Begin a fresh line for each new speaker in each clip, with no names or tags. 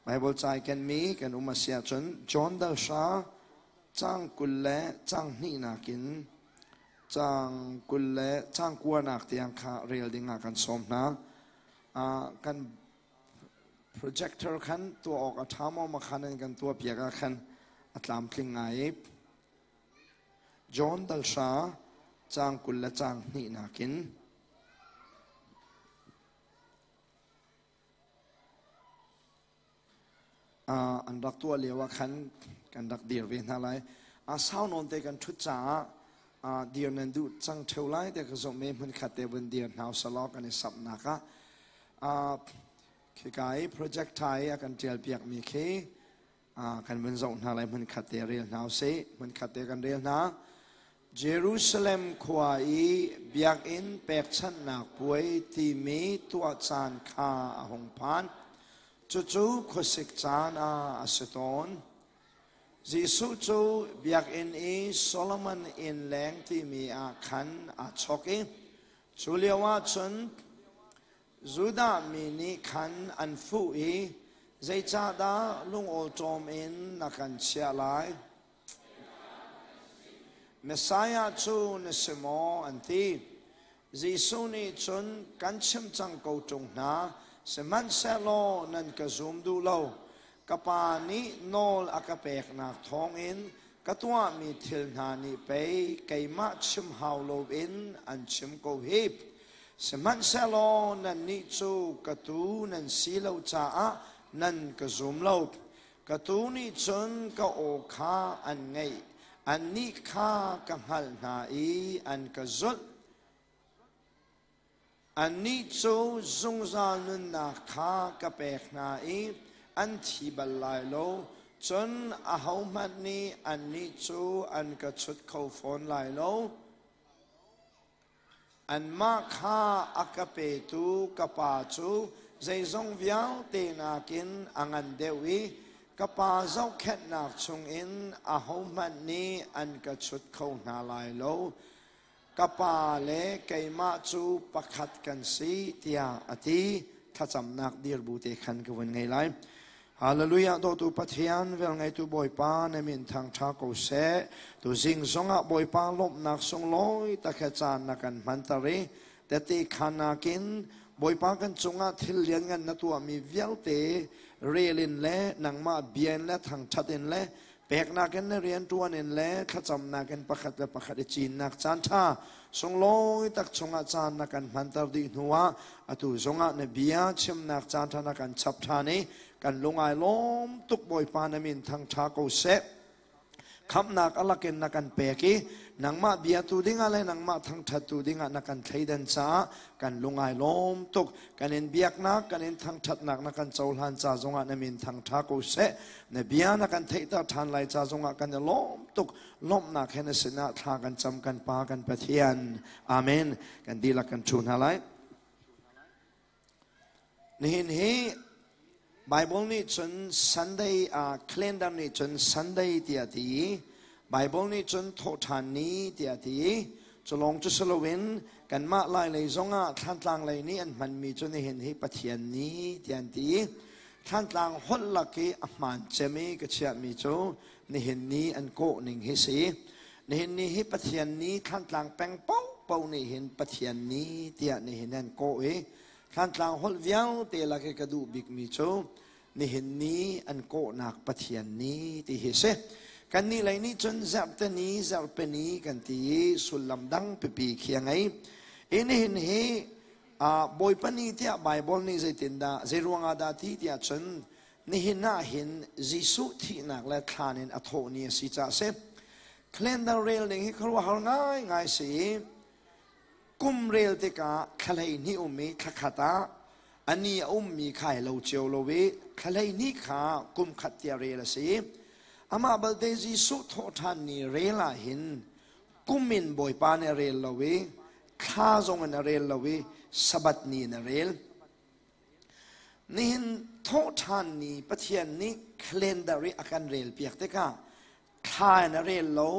Bible ca i kenmi kan um a si ahcun John dal hra caang 20 le caang hnihnak in caang 20 le caang kuanak tiang kha rel ding ah kan sawm hna. Kan projector khan tuah awk a ṭha maw ma khan in kan tuah piak ah khan a tlamtling ngai i John dal hra caang 20 le caang hnihnak in An rak tuah lio ah khan kan rak dir ve hna lai. Sau nawn te kan ṭhut caah dir nan duh cang ṭheo lai tiah ka zumh i hmunkhat te vun dir hna usalaw kan i samhnak ah. Khika i project ṭha i a kan ṭial piakmi khi kan vun zoh hna lai hmunkhat te rel hna usih. Hmunkhat te kan rel hna. Jerusalem khua i biakinn pekchanhnak puai timi tuah caan kha a hung phan. Cucu khuasik caan ah a si tawn. Jesuh cu biakinn i Solomon inn leng timi ah khan aa chawk i cu lioah cun Judah mi nih khan an fuh i, Zeicahdah lungawṭawm in na kan chiah lai? Messiah cu na si maw? an ti. Jesuh nih cun, Kan chim cang ko ṭung hna, sihmanhsehlaw nan ka zum duh lo. Ka Pa nih nawl a ka peknak thawngin ka tuahmi thil hna nih pei keimah chim hau loin an chim ko hi. Sihmanhsehlaw nannih cu ka tuu nan si lo caah nan ka zum lo. Ka tuu nih cun ka aw kha an ngaih, annih kha ka hngalh hna i an ka zulh. Annih cu zungzal nunnak kha ka pek hna i an thi bal lai lo, cun ahohmanh nih annih cu an ka chut kho fawn lai lo. Anmah kha a ka petu ka Pa cu zeizong vialte nakin a ngan deuh i ka Pa zohkhenhnak chungin ahohmanh nih an ka chut kho hna lai lo. Ka Pa le keimah cu pakhat kan si, tiah a ti. Thlacamnak dir bu te khan ka vun ngei lai. Hallelujah dawtu Pathian velngeitu Bawipa na min thangṭha ko seh. Tuzing zongah Bawipa lawmhnak sunglawi tak he caan na kan hmanter i tete khanak in Bawipa kan cungah thil lianngan na tuahmi vialte rel in le nangmah bia in le thangṭhat in le peknak in le rianṭuan in le thlacamnak in pakhat le pakhat i cinnak caan ṭha sunglawi tak chungah caan na kan hmanter dih hnuah atu zongah na bia chimnak caan ṭha na kan chap ṭhan i kan lungai lawm tuk Bawipa na min thangṭha ko seh. Khamhnak a lakin na kan pek i nangmah biatu dingah le nangmah thangṭhattu dingah na kan thleidan caah kan lungai lawm tuk. Kan in biaknak, kan in thangṭhatnak na kan cohlan ca zongah na min thangṭha ko seh. Na bia na kan theihter ṭhan lai ca zongah kan i lawm tuk. Lawmhnak he na sinah thla kan cam kan Pa kan Pathian. Amen. Kan dihlak kan ṭhu hna lai. Nihin hi Bible nih cun Sunday ah calendar nih cun Sunday tiah ti i Bible nih cun thawhṭhan ni tiah ti i culawng cu si loin kanmah Lai lei zongah Thlantlang lei nih an hmanmi cu nihin hi Pathian ni tiah an ti i Thlantlang holh lak i a hmaan cem i ka chiahmi cu nihin ni an kawh ning hi si. Nihin ni hi Pathian ni Thlantlang peng paohpaoh nih hin Pathian ni tiah nihin an kawh i Thlantlang holh vialte lak i ka duh bikmi cu nihin ni an kawhnak Pathian ni ti hi si. Kannih lei nih cun zerhte ni, zerhpe ni kan ti i sullam dang pipi khi a ngei. I nihin hi Bawipa ni tiah Baibal nih zeitindah, zeiruangah dah ti tiah cun nihin ah hin Jesuh thihnak le thlan in a thawh ni a si caah a si. Calendar rel ning hi khuaruahhar ngaingai si i kum rel tikah thla 12 um i thla khat ah a ni a ummi kha ai lo cio lo i thla 12 kha kum khat tiah rel a si. Amah balte Jesuh thawhṭhan ni rel ah hin kum in Bawipa nih a rel lo i thla zong in a rel lo i Sabbath ni in a rel. Nihin thawhṭhan ni Pathian nih calendar i a kan rel piak tikah thla in a rel lo,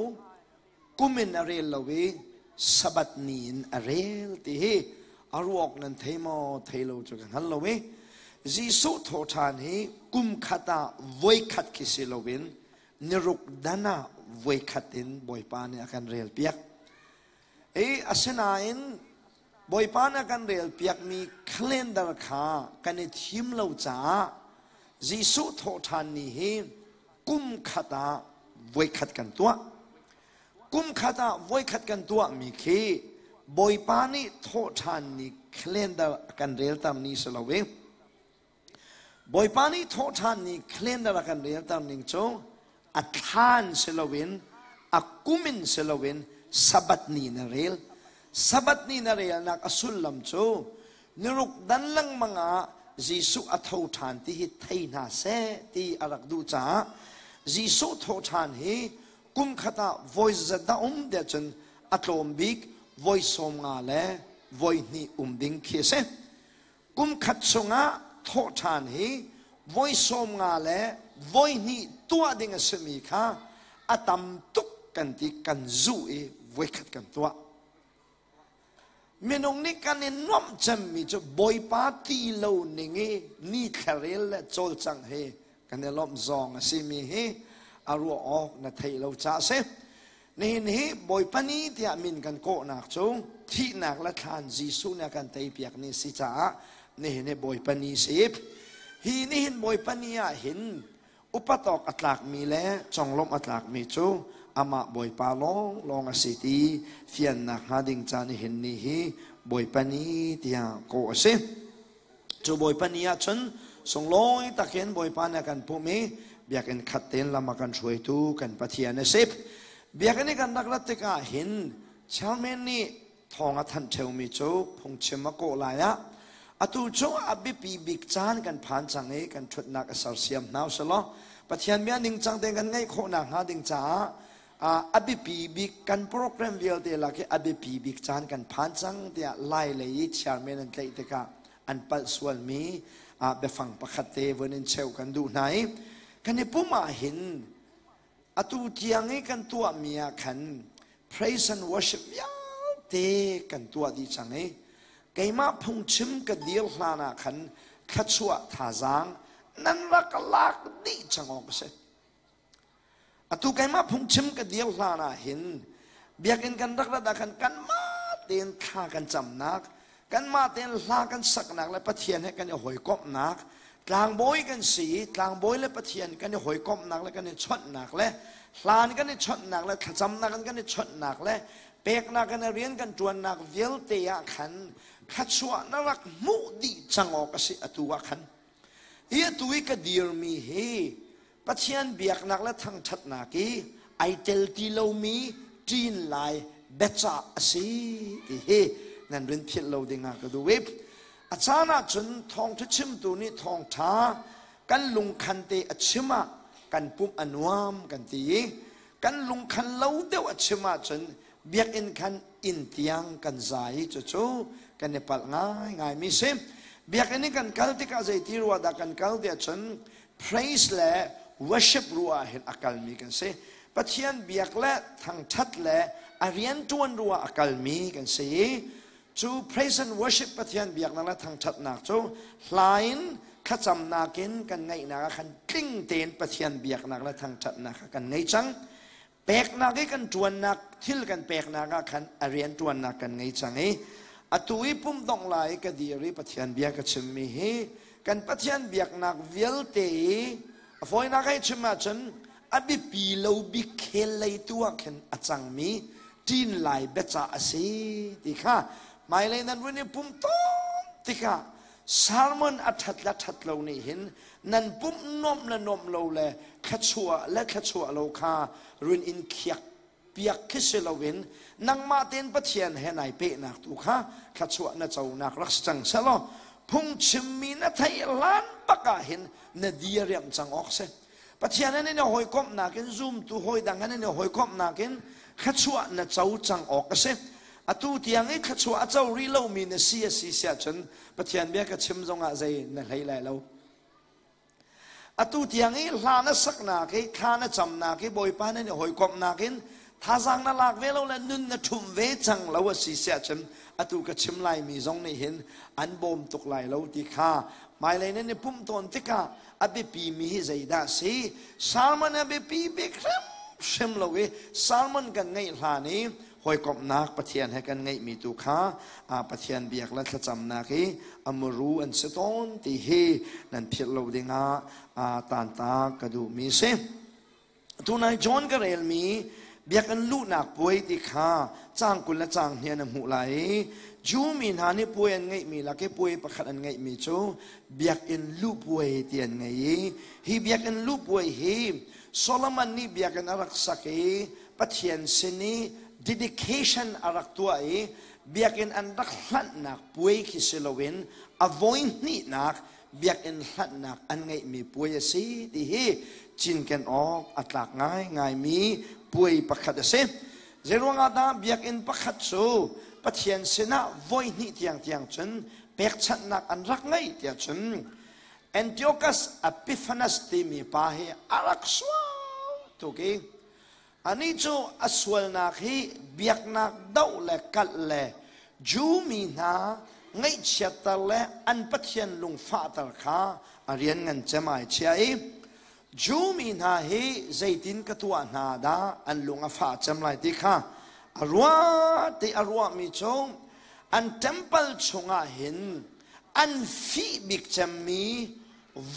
kum in a rel lo i Sabbath ni in a rel ti hi a ruak nan thei maw thei lo cu ka hngal lo i. Jesuh thawhṭhan hi kum khat ah voikhat khi si loin niruk dan ah voikhat in Bawipa nih a kan relpiak. I asinain Bawipa nih a kan relpiakmi calendar kha kan i thim lo caah Jesuh thawhṭhan ni hi kum khat ah voikhat kan tuah. Kum khat ah voikhat kan tuahmi khi Bawipa nih thawhṭhan ni calendar a kan relter ni si lo i Bawipa nih thawhṭhan ni calendar a kan relter ning cu a thlan si loin a kum in si loin Sabbath ni na rel. Sabbath ni na relnak a sullam cu niruk dan lengmang ah Jesuh a tho ṭhan ti hi thei hna seh ti a rak duh caah Jesuh thawhṭhan hi kum khat ah voi zat dah um tiah cun a tlawm bik voi 50 le voi hnih um ding khi a si. Kum khat chungah thawhṭhan hi voi 50 le voi hnih tuah ding a simi kha a tam tuk kan ti kan zuh i voi khat kan tuah. Minung nih kan i nuamh cemmi cu Bawipa ti lo ning i ni thlarel le cawlcangh hi kan i lawmh zawng a simi hi a ruah awk na theih lo caah a si. Nihin hi Bawipa ni tiah min kan kawhnak cu thihnak le thlan Jesuh nih a kan teipiak ni si caah nihin hi Bawipa ni si. Hi nihin Bawipa ni ah hin upat awk a tlakmi le conglawmh a tlakmi cu amah Bawipa lawnglawng a si ti fiannak hnga ding ca nihin ni hi Bawipa ni tiah kawh a si. Cu Bawipa ni ah cun sunglawi takin Bawipa nih a kan pumh i biakinn khat tein lam a kan hruaitu kan Pathian a si. Biakinn i kan rak rat tikah hin chairman nih thawng a thanh ṭheumi cu phungchim a kawh lai ah atu cu a biapi bik caan kan phan cang i kan ṭhutnak a sersiam hna usih Pathian bia ningcang tein kan ngaih khawh nakhnga ding caah a biapi bik kan program vialte lak i a biapi bik caan kan phan cang tiah lai lei i chairman an tlaih tikah an palh sualmi biafang pakhat te vun in cheu kan duh hna i kan i pum ah hin Atu tiang i kan tuahmi ah khan praise and worship vialte kan tuah dih cang i keimah phungchim ka dir hlan ah khan thluachuah thazaang nan rak lak dih cang awk a si. Atu keimah phungchim ka dir hlan ah hin biakinn kan rak rat ah khan kanmah tein thla kan camnak kanmah tein hla kan saknak le Pathian he kan i hawikomhnak tlangbawi kan si i tlangbawi le Pathian kan i hawikomhnak le kan i chawnhnak le hlan kan i chawnhnak le thlacamnak kan i chawnhnak le peknak kan rian kan ṭuannak vialte ah khan thluachuah na rak hmuh dih cang awk a si atu ah khan hi atu i ka dirmi hi Pathian biaknak le thangṭhatnak i ai tel ti lomi ṭin lai biacah a si ti hi nan rin philh lo dingah ka duh i a caan ahcun thawngṭha chimtu nih thawngṭha kan lungkhan te a chim ah kan pumh a nuam kan ti i kan lungkhan lo deuh a chim ahcun biakinn khan inn tiang kan zai i cucu kan i palh ngaingaimi si. Biakinn i kan kal tikah zeiti ruah dah kan kal tiah cun praise le worship ruah ah hin a kalmi kan si. Pathian biak le thangṭhat le a rianṭuan ruah a kalmi kan si i cu praise and worship Pathian biaknak le thangṭhatnak cu hla in thlacamnak in kan ngaihnak ah khan tling tein Pathian biaknak le thangṭhatnak kha kan ngei cang. Peknak i kan ṭuannak thil kan peknak ah khan a rianṭuannak kan ngei cang i atu i pum dongh lai i ka dir i Pathian bia ka chimmi hi kan Pathian biaknak vialte i a fawinak hei chim ahcun a biapi lo bik khel lei tu ah khin a cangmi ṭin lai biacah a si ti kha hmailei nan vun i pum tawn tikah sermon a ṭhat le ṭhat lo nih hin nan pumh nuamh le nuamh lo le thluachuah le thluachuah lo kha run in khiak piak khi si loin nangmah tein Pathian he nai pehnak tu kha thluachuah na conak rak si cang selaw phungchimmi na theih hlan bak ah hin na diriam cang awk si. Pathian he nan i hawikomhnak in zumtu hawi dang he nan i hawikomhnak in thluachuah na co cang awk a si. Atu tiang i thluachuah a co rih lomi na si a si siah cun Pathian bia ka chim zongah zei na hlei lai lo. Atu tiang i hla na saknak i thla na camnak i Bawipa nan i hawikomhnak in thazaang na lak ve lo le nun na ṭhum ve cang lo a si siah cun atu ka chim laimi zong nih hin an bawm tuk lai lo ti kha. Hmailei nan i pumh tawn tikah a biapimi hi zeidah a si? Sermon a biapi bik hrimhrim lo i sermon kan ngeih hlan i hawikomhnak Pathian he kan ngeihmi tu kha Pathian biak le thlacamnak i a muru an si tawn ti hi nan philh lo dingah taanta ka duhmi si. Tunai John ka relmi biakinn luhnak puai ti kha caang 20 le caang hnih an hmuh lai i Jew mi hna nih puai an ngeihmi lak i puai pakhat an ngeihmi cu biakinn luh puai ti an ngei i hi biakinn luh puai hi Solomon nih biakinn a rak sak i Pathian sin i dedication a rak tuah i biakinn an rak hlanhnak puai khi si loin a voi hnihnak biakinn hlanhnak an ngeihmi puai a si ti hi cinken awk a tlak ngaingaimi puai pakhat a si. Zeiruangah dah biakinn pakhat cu Pathian sinah voi hnih tiangtiang cun pekchanhnak an rak ngeih tiah cun Antiochus Epiphanes timi pa hi a rak sual tuk i Anih cu a sualnak hi biaknak doh le kalh le Jew mi hna ngaihchiatter le an Pathian lungfahter kha a rian ngan cem ai chia i Jew mi hna hi zeitin ka tuah hna dah an lung a fah cem lai ti kha a ruah ti a ruahmi cu an temple chungah hin an fih bik cemmi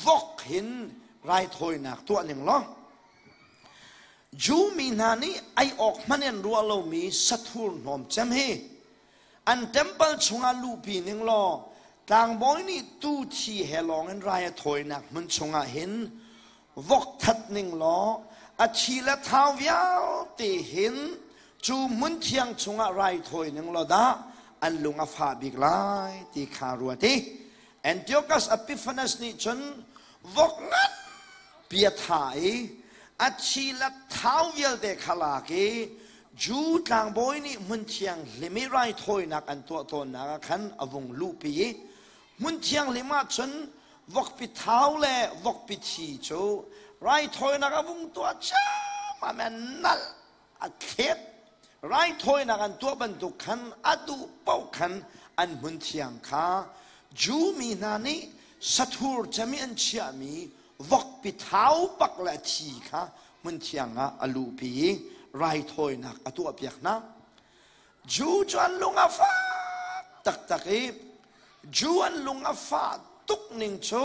vok hin raithawinak tuah ning law Jew mi hna nih ei awk hmanh in ruah lomi sathur hnawm cem hi an temple chungah luhpi ning law tlangbawi nih tuu thi he lawng in rai a thawinak hmun chungah hin vok that ning law a thi le thau vialte hin cu hmun thiang chungah rai thawi ning law dah an lung a fah bik lai ti kha ruat i Antiochus Epiphanes nih cun vok ngan pi a thah i a thi le thau vialte kha lak i Jew tlangbawi nih hmun thianghlim i raithawinak an tuah tawnnak ah khan a vung luhpi i hmun thianghlim ah cun vokpi thau le vokpi thi cu raithawinak a vung tuah ciammam an nalh a thlet raithawinak an tuah bantuk khan a duh paoh khan an hmun thiang kha Jew mi hna nih sathur cem i an chiahmi vokpi thau pak le a thi kha hmun thiang ah a luhpi i raithawinak a tuahpiak hna. Jew cu an lung a fak taktak i Jew an lung a fah tuk ning cu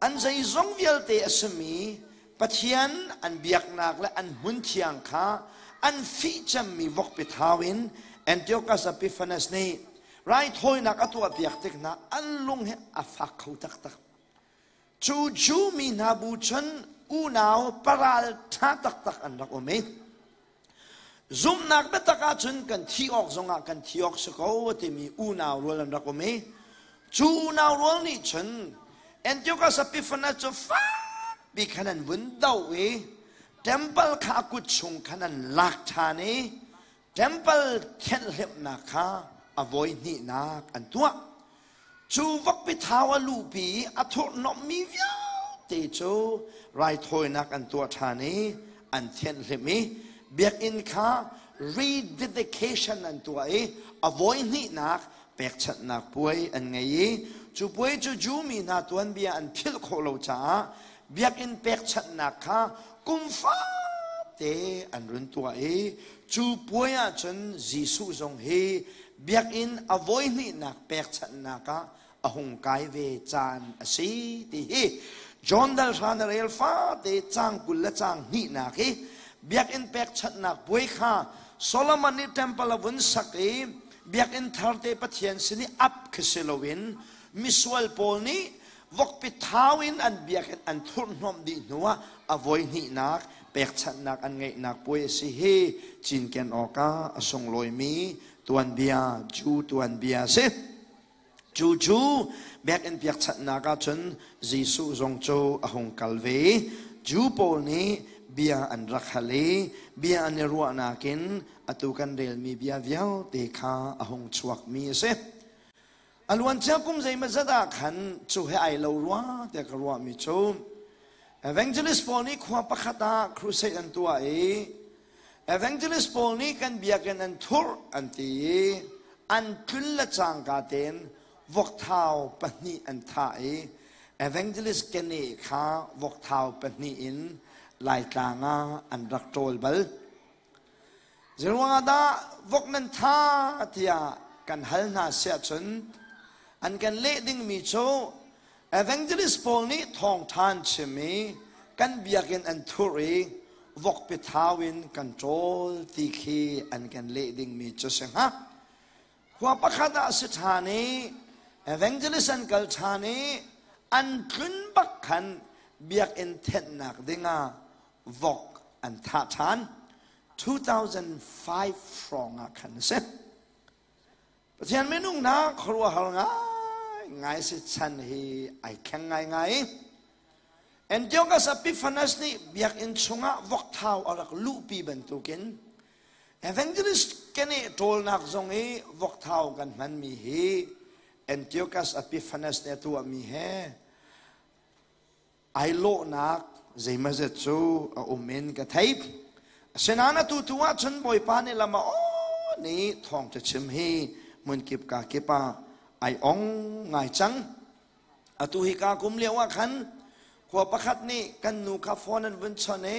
an zeizong vialte a simi Pathian an biaknak le an hmunthiang kha an fih cemmi vokpi thau in Antiochus Epiphanes nih raithawinak a tuahpiak tik hna an lung hi a fak kho taktak. Cu Jew mi hna bu cun unau paral ṭha taktak an rak um i Zumhnak biatak ahcun kan thi awk zongah kan thi awk si ko a timi unau rual an rak um i cu unau rual nih cun Antiochus Epiphanes cu fakpi khan an vun doh i temple kha a kut chung khan an lak ṭhan i temple thianhhlimhnak kha a voi hnihnak an tuah. Cu vokpi thau a luhpi i a thurhhnawmhmi vialte cu raithawinak an tuah ṭhan i an thianhhlimh i biakinn kha rededication an tuah i a voihnihnak pekchanhnak puai an ngei i cu puai cu Jew mi hna tuanbia an philh khawh lo caah biakinn pekchanhnak kha kum fate an run tuah i cu puai ahcun Jesuh zong hi biakinn a voihnihnak pekchanhnak ah a hung kai ve caan a si ti hi John dal hra na rel fate caang 20 le caang hnihnak hi biakinn pekchanhnak puai kha Solomon nih temple a vun sak i biakinn tharte Pathian sin i ap khi si loin misual pawl nih vokpi thau in an biakinn an thurhhnawmh dih hnuah a voihnihnak pekchanhnak an ngeihnak puai a si hi cinken awkah a sunglawimi tuanbia Jew tuanbia a si. Cu cu biakinn pekchanhnak ah cun Jesuh zong cu a hung kal ve i Jew pawl nih bia an rak hal i bia an i ruahnak in atu kan relmi bia vialte kha a hung chuakmi a si. A luancia kum zeimawzat ah khan cu he ai lo rua tiah ka ruahmi cu evangelist pawl nih khua pakhat ah crusade an tuah i evangelist pawl nih kan biakinn an thurh an ti i an tlun le cangka tein vokthau pahnih an thah i. Evangelist keneh kha vokthau pahnih in Laitlang ah an rak ṭawl bal. Zeiruangah dah vok nan tha tiah kan hal hna siah cun an kan leh dingmi cu evangelist pawl nih thawngṭha an chim i kan biakinn an thurh i vokpi thau in kan ṭawl ti khi an kan leh dingmi cu si hnga. Khua pakhat ah a si ṭhan i evangelist an kal ṭhan i an tlun bak khan biakinn thenhnak dingah vok an thah ṭhan. 2005 hrawng ah khan a si. Pathian minung hna khuaruahhar ngai ngai si chan hi ai thleng ngai ngai. Antiochus Epiphanes nih biakinn chungah vokthau a rak luhpi bantukin Evangelist keneh ṭawlnak zong i vokthau kan hmanmi hi Antiochus Epiphanes nih a tuahmi he ai lawhnak zeimazet cu a um in ka thei. Asinain atu tu ahcun Bawipa nih lam a awn i thawngṭha chim hi hmunkip ka kip ah ai ong ngai cang. Atu hi ka kum lio ah khan khua pakhat nih kan nu kha phone an vun chawnh i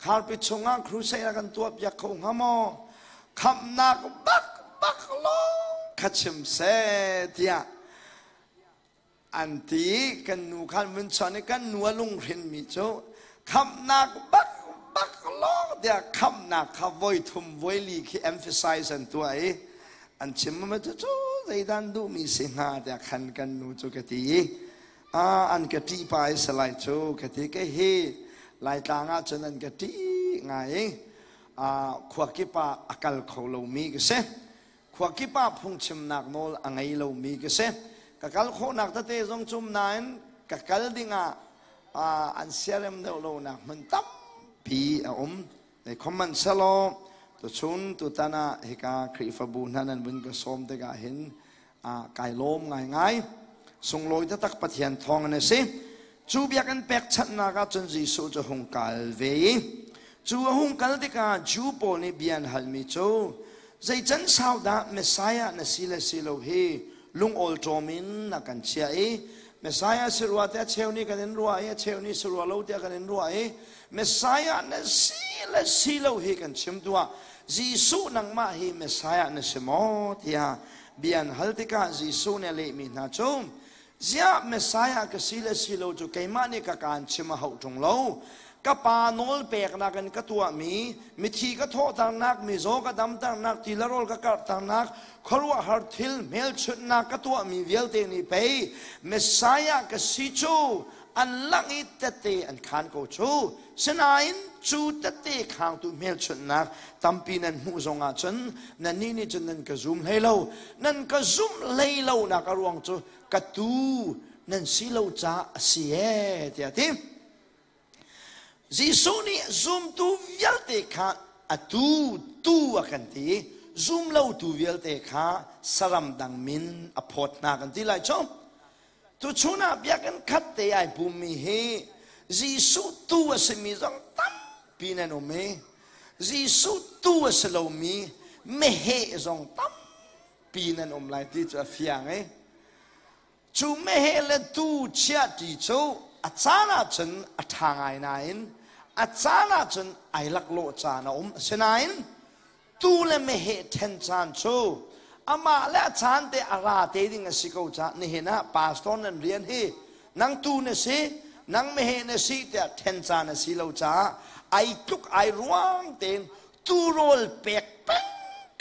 kharpi chungah crusade a kan tuah piak kho hnga maw? Khamhnak bak bak lawng kha chim seh tiah an ti. Kan nu khan vun chawnh i kan nu a lunghrin mi cu khamhnak bak bak lawng tiah khamhnak kha voi thum voi li khi emphasize an tuah i an chim ma cu cu zeidan duhmi si hnga tiah khan kan nu cu ka ti i an ka ṭih pa i salai cu ka ti. Kei hi Laitlang ah cun an ka ṭih ngai i khua kip ah a kal kho lomi ka si, khua kip ah phungchimnak nawl a ngei lomi ka si. Ka kal khawhnak tete zong cum nain ka kal dingah an siarem deuh lonak hmun tampi a um. Khoman selaw tuchun tutan ah hika Khrihfabu hna nan vun ka sawm tikah hin kai lawm ngaingai. Sunglawi taktak Pathian thawng in a si. Cu biakinn pekchanhnak ah cun Jesuh cu hung kal ve i cu a hung kal tikah Jew pawl nih bia an halmi cu, zei can sau dah Messiah na si le si lo hi lungawlṭawm in na kan chiah i Messiah si rua tiah cheu nih kan in ruah i a cheu nih si rua lo tiah kan in ruah i Messiah na si le si lo hi kan chim tuah. Jesuh, nangmah hi Messiah na si maw tiah bia an hal tikah Jesuh nih a lehmi hna cu, ziah Messiah ka si le si lo cu keimah nih ka kaan chim a hauh ṭung lo. Ka pa nawl peknak in ka tuahmi mithi ka thawhternak, mizaw ka damternak, ti le rawl ka karhternak, khuaruahhar thil hmelchunhnak ka tuahmi vialte nih pei Messiah ka si cu an langh i tette an khaan ko cu. Sinain cu tette khangtu hmelchunhnak tampi nan hmuh zongah cun nannih nih cun nan ka zum hlei lo. Nan ka zumh hlei lonak a ruang cu ka tuu nan si lo caah a si ee tiah a ti. Jesuh nih zumtu vialte kha a tuu tuu a kan ti i zumlotu vialte kha saram dang min a phawt hna kan ti lai cu. Tuchun ah biakinn khat te ai pummi hi Jesuh tu a simi zong tampi nan um i Jesuh tu a si lomi meheh zong tampi nan um lai ti cu a fiang i cu meheh le tuu chiah ṭi cu a caan ahcun a ṭha ngai nain a caan ahcun ai laklawh caan a um. Asinain tuu le meheh ṭhen caan cu amah le a caan te a ra te ding a si ko caah nihin ah pastor nan rian hi nang tuu na si, nang meheh na si tiah ṭhen caan a si lo caah ai tluk ai ruang tein tuu rawl pek peng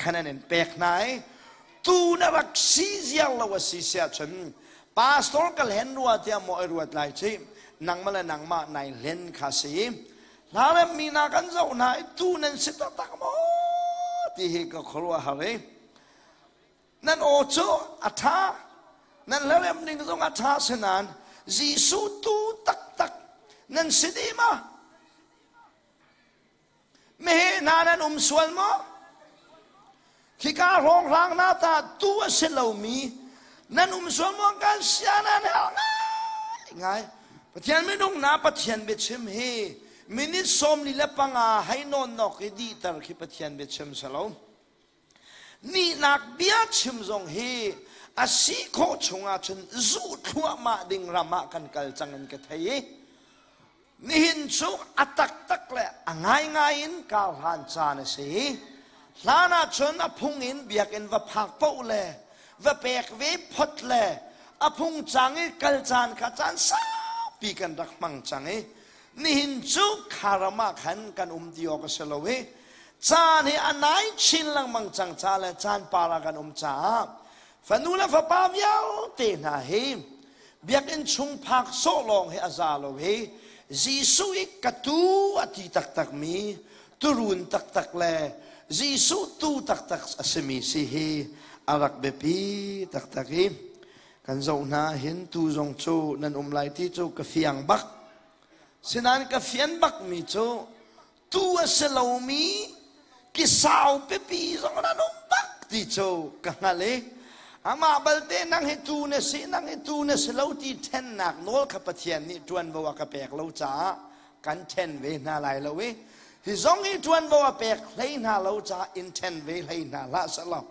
khan an in pek hna i tuu na rak si ziar lo a si siah cun pastor ka hlen rua tiah maw ai ruat lai ci, nangmah le nangmah nai hlen kha si. Hlarem mi hna kan zoh hna i tu nan si taktak maw ti hi ka khuaruahhar i nan aw cu a ṭha, nan hlarem ning zong a ṭha, sinain Jesuh tu taktak nan si dih ma? Meheh hna nan um sual maw? Khika hrawnghrang hna ta tu a si lomi nan um sual maw? Kan sia nan herh ngai ngai. Pathian minung na Pathian biachim hi minute 45 hei nawn nok i dihter khi Pathian biachim si lo. Nihnak bia chim zong hi A si khawh chungah cun zuh thluahmah ding ram ah kan kal cang in ka thei i nihin cu a taktak le a ngaingai in kar hlan caan a si. Hlan ah cun a phung in biakinn va phak paoh le va pek ve phot le a phung cang i kal caan kha caan saupi kan rak hmang cang i nihin cu kha ram ah khan kan um ti awk a si lo i caan hi a nai chin lengmang cang ca le caan par ah kan um caah fanu le fapa vialte hna hi biakinn chung phak sawh lawng hi a za lo hi Jesuh i ka tu a ti taktak mi turun taktak le Jesuh tu taktak a simi si hi a rak biapi taktak i kan zoh hna hin tu zong cu nan um lai ti cu ka fiang bak. Sinain ka fian bakmi cu tu a si lomi kisau pipi zong nan um bak ti cu ka hngalh i amah balte nang hi tu na si, nang hi tu na si lo ti ṭhennak nawl kha Pathian nih ṭuanvo a ka pek lo caah kan ṭhen ve hna lai lo i hi zong hi ṭuanvo a pek hlei hna lo caah in ṭhen ve hlei hna hlah selaw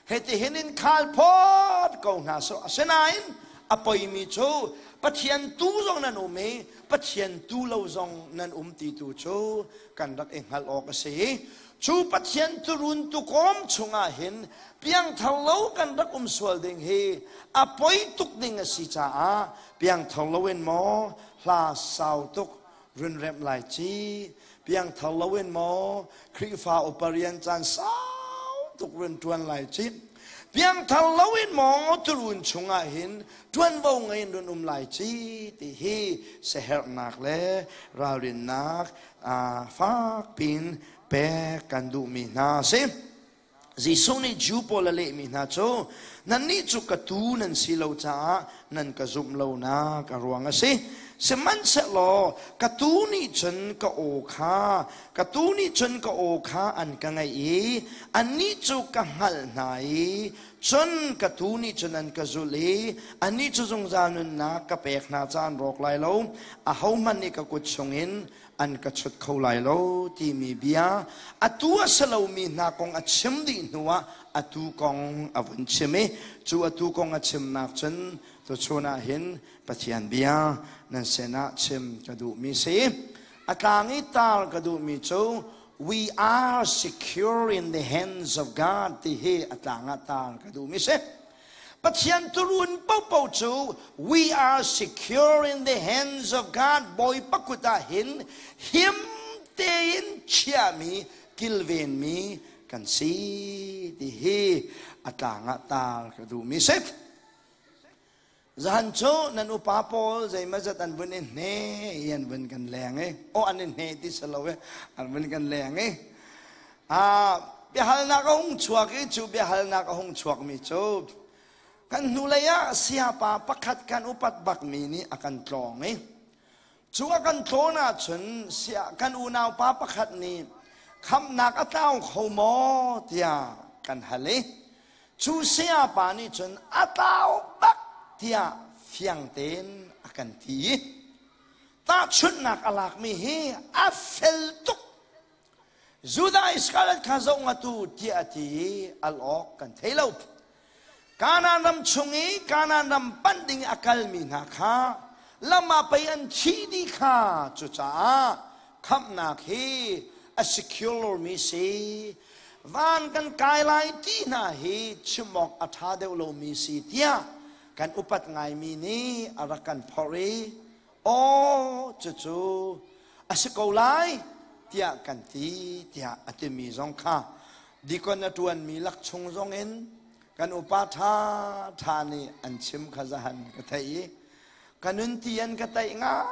hitihin in khal phawt ko hna seh. Asinain a poimi cu Pathian tu zong nan um i Pathian tu lo zong nan um ti tu cu kan rak i hngalh awk a si. Cu Pathian turun tukawm chungah hin piangthar lo kan rak um sual ding hi a poi tuk ding a si caah piangthar lo in maw hla sau tuk run remh lai ci, piangthar lo in maw Khrihfa upa rian caan sau tuk run ṭuan lai ci, piangthar lo in maw turun chungah hin ṭuanvo ngei in run um lai ci ti hi siaherhnak le ralrinnak fak pin pek kan duhmi hna a si. Jesuh nih Jew pawl a lehmi hna cu nannih cu ka tuu nan si lo caah nan ka zumh lonak a ruang a si. Sihmanhsehlaw ka tuu nih cun ka aw kha ka tuu nih cun ka aw kha an ka ngaih i annih cu ka hngalh hna i cun ka tuu nih cun an ka zulh i annih cu zungzal nunnak ka pek hna caah an rawk lai lo, ahohmanh nih ka kut chungin an ka chut kho lai lo timi bia atu a si lomi hna kong a chim dih hnuah atu kong a vun chim i cu atu kong a chimnak cun tuchun ah hin Pathian bia nan sinah chim ka duhmi si. A tlang i tar ka duhmi cu "We are secure in the hands of God" ti hi a tlang ah tar ka duhmi si. Pathian turun paohpaoh cu we are secure in the hands of God. Bawipa kut ah hin him tein chiami kilvenmi kan si ti hi a tlang ah tar ka duhmi si. Zahan cu nan upa pawl zeimazat an vun i hne i an vun kan leng i aw an i hne ti si lo i an vun kan leng i biahalnak a hung chuak i cu biahalnak a hung chuakmi cu kan hnulei ah siapa pakhat kan upat bakmi nih a kan tlawng i cu a kan tlawn ahcun kan unaupa pakhat nih khamhnak a tlau kho maw tiah kan hal i cu sayapa nih cun a tlau bak tiah fiang tein a kan ti i tahchunhnak a lakmi hi a fel tuk. Judah Iskariot kha zoh ngatu tiah a ti i al awk kan thei lo. Kanaan ram chung i Kanaan ram panh ding a kalmi hna kha lam ah pei an thih dih kha. Cucaah khamhnak hi a secure mi si, van kan kai lai ti hna hi chim awk a ṭha deuh lomi si tiah kan upat ngaimi nih a rak kan phorh i aw cucu a si ko lai tiah kan ti tiah a timi zong kha dikon a ṭuanmi lak chung zong in kan upa ṭha ṭha nih an chim kha zahan ka theih i ka nun ti an ka taih ngai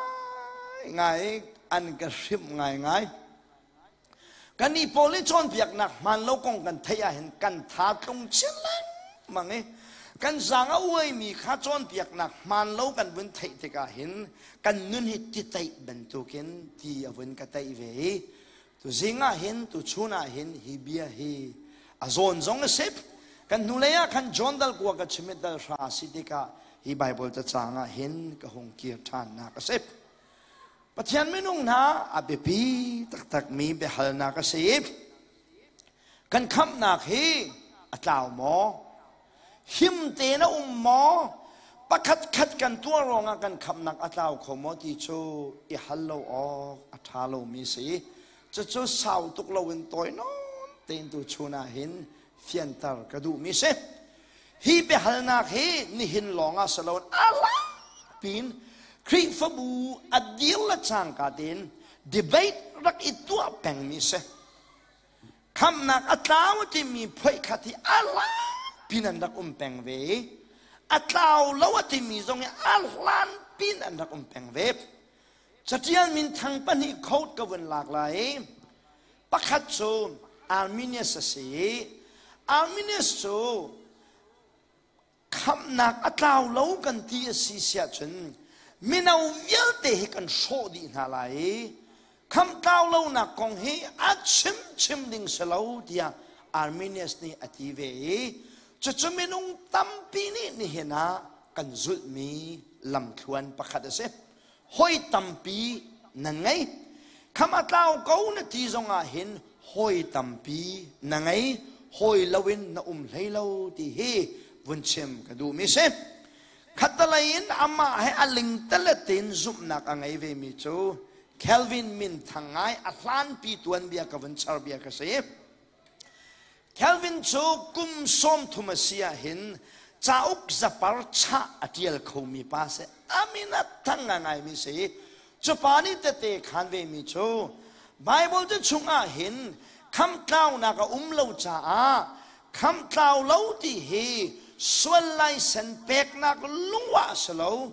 ngai, an ka hrimh ngai ngai. Kannih pawl nih cawnpiaknak hmaan lo kong kan theih ahhin kan tha tlung chin lengmang i kan zaang a uaimi kha cawnpiaknak hmaan lo kan vun theih tikah hin kan nun hi ti teih bantukin ti a vun ka teih ve i tuzing ah hin, tuchun ah hin hi bia hi a zawn zong a si. Kan hnulei ah khan John dal kua ka chim i dal hra si tikah hi Bible cacang ah hin ka hung kir ṭhannak a si. Pathian minung hna, a biapi taktakmi biahalnak a si. Kan khamhnak hi a tlau maw? Him tein a um maw? Pakhat khat kan tuah ruangah kan khamhnak a tlau kho maw ti cu i hal lo awk a ṭha lomi si. Cucu sau tuk loin tawi nawn tein tu chun ah hin fianter ka duhmi si. Hi biahalnak hi nihin lawngah si loin a langpin Khrihfabu a dir le cangka tein debate rak i tuah pengmi si. Khamhnak a tlau timi phoih khat hi a langpin an rak um peng ve i a tlau lo a timi zong hi a hlanpin an rak um peng ve. Catial minthang pahnih coat ka vun lak lai i pakhat cu Arminius a si i Arminius cu khamhnak a tlau lo kan ti a si siahcun mino vialte hi kan hrawh dih hna lai i khamh tlau lonak kong hi a chimchim ding si lo tiah Arminius nih a ti ve i cucu minung tampi nih nihin ah kan zulhmi lamthluan pakhat a si. Hoi tampi nan ngei. Kham a tlau ko na ti zongah hin hawi tampi na ngei, hawi loin na um hlei lo ti hi vun chim ka duhmi si. Khattalei in amah he a lingtalet in zumhnak a ngei vemi cu Calvin min thang ngai a hlanpi tuanbia ka vun char bia ka si. Calvin cu kum 30 a si ah hin cauk zapar chah a ṭial khomi pa si. A min a thang ngaingaimi si. Cu pa nih tete khan vemi cu Bible cu chungah hin khamtlaunak a um lo caah khamtlau lo ti hi sual laisen peknak lungwah a si lo.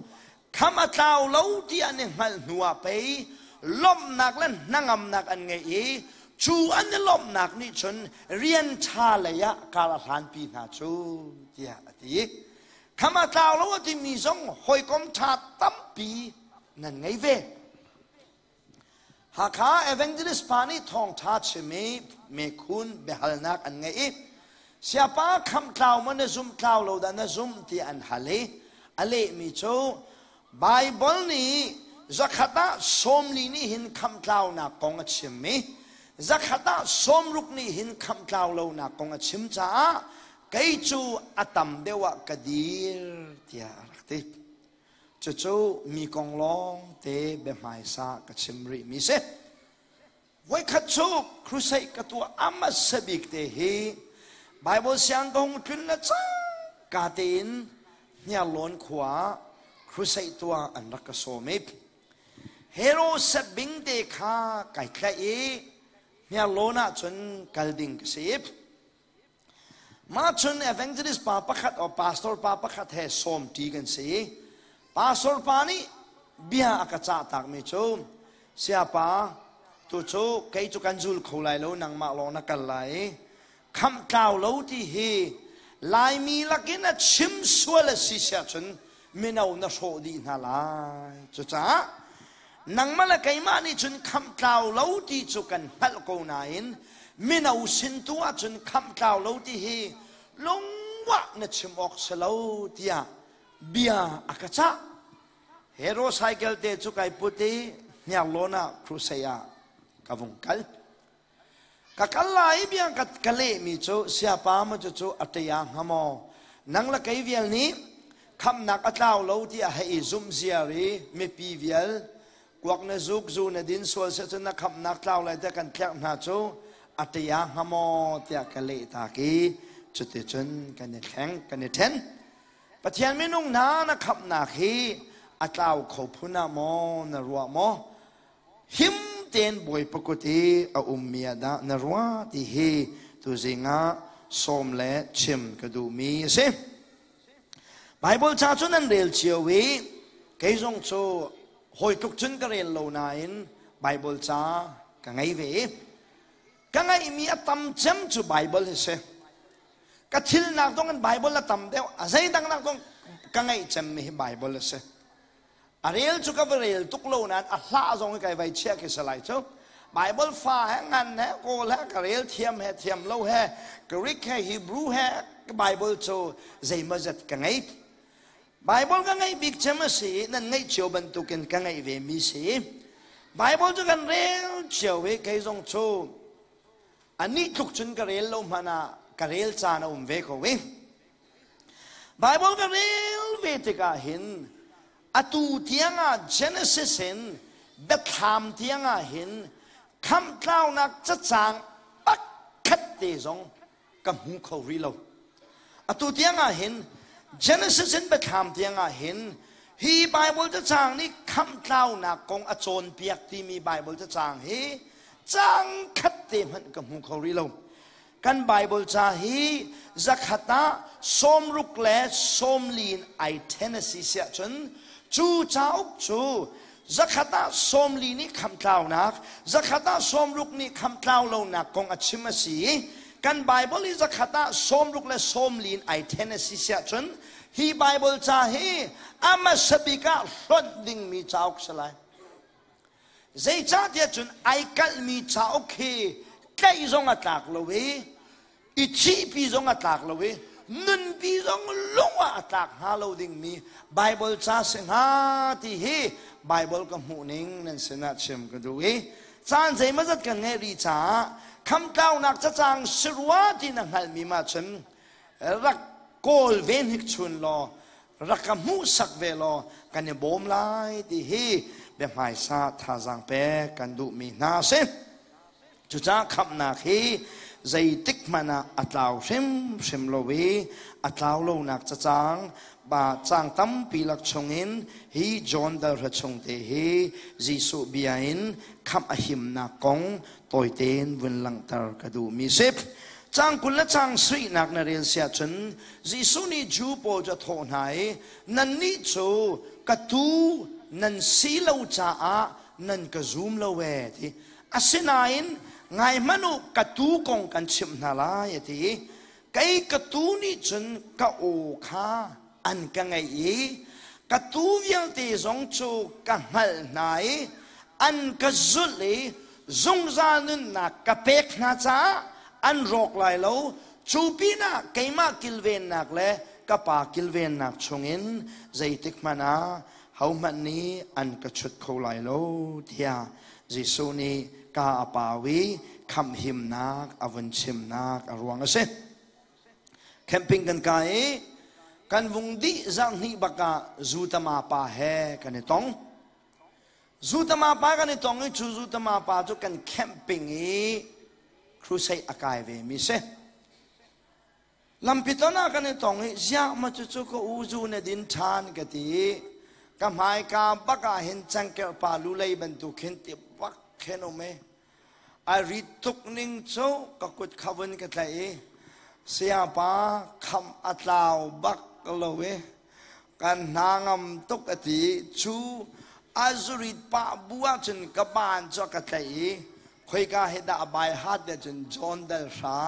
Kham a tlau lo ti an i hngalh hnu ah pei lawmhnak le hnangamnak an ngeih i cu an i lawmhnak nih cun rian ṭha lei ah kar a hlanpi hna cu tiah a ti. Kham a tlau lo a timi zong hawikom ṭha tampi nan ngei ve. Hakha Evangelist pa nih thawngṭha chim i mekhun biahalnak an ngeih i siapa khamh tlau maw na zumh tlau lo dah na zumh ti an hal i a lehmi cu Baibal nih zakhat ah 40 nih hin khamh tlaunak kong a chim i zakhat ah 60 nih hin khamh tlau lonak kong a chim caah kei cu a tam deuh ah ka dir tiah a rak ti. Cucu mi kong lawng te biahmaisa ka chim rihmi si. Voikhat cu crusade ka tuah a hmasa bik te hi Bible siang ka hung tlun le cangka tein Hniarlawn khua ah crusade tuah an rak ka sawm i Hero Bing te kha kai tlaih i Hniarlawn ah cun kal ding ka si. Mah cun evangelist pa pakhat o pastor pa pakhat he sawmṭi kan si. Pastor pa nih bia a ka cah takmi cu siapa tu cu kei cu kan zul kho lai lo nangmah lawng na kal lai i khamh tlau lo ti hi Laimi lakin a chim sual a si siah cun mino na hrawh dih hna lai. Cucaah nangmah le keimah nih cun khamh tlau lo ti cu kan hngalh ko nain mino sin tu ahcun khamh tlau lo ti hi lungwah na chim awk si lo tiah bia a ka cah. Hero cycle te cu kai put i hniarlawn ah crusade ah ka vung kal. Ka kal lai i bia ka lehmi cu siapa maw cucu a ṭia hnga maw? Nang le kei vial nih khamhnak a tlau lo tiah hei i zumh ziar i mipi vial kuak na zuk zu na din sual seh cun na khamhnak tlau lai tiah kan tlerh hna cu a ṭia hnga maw tiah ka leh tak i cuticun kan i thleng kan i ṭhen. Pathian minung hna na khamhnak hi a tlau kho phun ah maw na ruah maw? Him tein Bawipa kut i a ummi ah dah na ruah ti hi tuzing ah sawm le chim ka duhmi a si. Baibal ca cu nan rel cio i kei zong cu hawi tluk cun ka rel lo nain Baibal ca ka ngei ve i ka ngeihmi a tam cem cu Baibal hi si. Ka thilnak zong in Baibal a tam deuh, a zeidang nak zong ka ngeih cemmi hi Baibal a si. A rel cu ka va rel tuk lo nain a hlah zong hi kai vai chiah khi si lai cu. Bible fa he ngan he kawl he ka rel thiam he thiam lo he Greek he Hebrew he Bible cu zeimawzat ka ngei. Bible ka ngeih bik cem a si i nan ngeih cio bantukin ka ngeih ve mi si. Bible cu kan rel cio i kei zong cu anih tluk cun ka rel lo hmanh ah ka rel caan a um ve ko i. Bible ka rel ve tikah hin atu tiangah Genesis in Biathlam tiangah hin khamhtlaunak cacang pakhat te zong ka hmu kho rih lo. Atu tiangah hin Genesis in Biathlam tiangah hin hi Bible cacang nih khamhtlaunak kong a cawnpiak timi Bible cacang hi cang khat te hmanh ka hmu kho rih lo. Kan Bible ca hi zakhat ah 60 le 40 in ai ṭhen a si siah cun cu cauk cu zakhat ah 40 nih khamhtlaunak, zakhat ah 60 nih khamhtlau lonak kong a chim a si i kan Bible hi zakhat ah 60 le 40 in ai ṭhen a si siah cun hi Bible ca hi a hmasa bik ah hlonh dingmi cauk si lai. Zeicahtiah cun ai kalhmi cauk hi tlaih zong a tlak lo i i thihpi zong a tlak lo i nunpi zong lung ah a tlak hnga lo dingmi Bible ca si hnga ti hi Bible ka hmuh ning nan sinah chim ka duh i caan zeimawzat kan ngeih rih caah khamtlaunak cacang si rua ti na hngalhmi mah cun rak kawl ve hnik chun law rak ka hmuhsak ve law kan i bawm lai ti hi biahmaisa thazaang pek kan duhmi hna a si. Cucaah khamhnak hi zeitik hmanh ah a tlau hrimhrim lo i a tlau lonak cacang ba cang tampi lak chungin hi John dalhra chung te hi Jesuh bia in khamh a himnak kong tawitein vun langhter ka duhmi si. Cang 20 le cang sarihnak na rel siah cun Jesuh nih Jew pawl cu a thawh hna i nannih cu ka tuu nan si lo caah nan ka zum lo ee ti. Asinain ngai hmanh u ka tuu kong kan chimh hna lai a ti i kei ka tuu nih cun ka aw kha an ka ngaih i ka tuu vialte zong cu ka hngalh hna i an ka zulh i zungzal nunnak ka pek hna caah an rawk lai lo. Cu pinah keimah kilvennak le ka pa kilvennak chungin zeitik hmanh ah hohmanh nih an ka chut kho lai lo tiah Jesuh nih ka a pau i khamhhimnak a vun chimnak a ruang a si. Camping kan kai i kan vung dih zarh hnih bak ah Zutama pa he kan i tong. Zutama pa kan i tong i cu Zutama pa cu kan camping i crusade a kai ve mi si. Lampi ton ah kan i tong i ziah ma cucu ka u zu na din ṭhan ka ti i ka hmaika bak ah hin cangkerh pa lulei bantuk khin ti bak khin um i A rit tuk ning cu ka kut kha vun ka tlaih i sayapa khamh a tlau bak lo i kan hna ngam tuk a ti. Cu a zurit pah bu ahcun ka ban cu a ka tlaih i khoika hi dah a bai hat tiah cun John Dal hra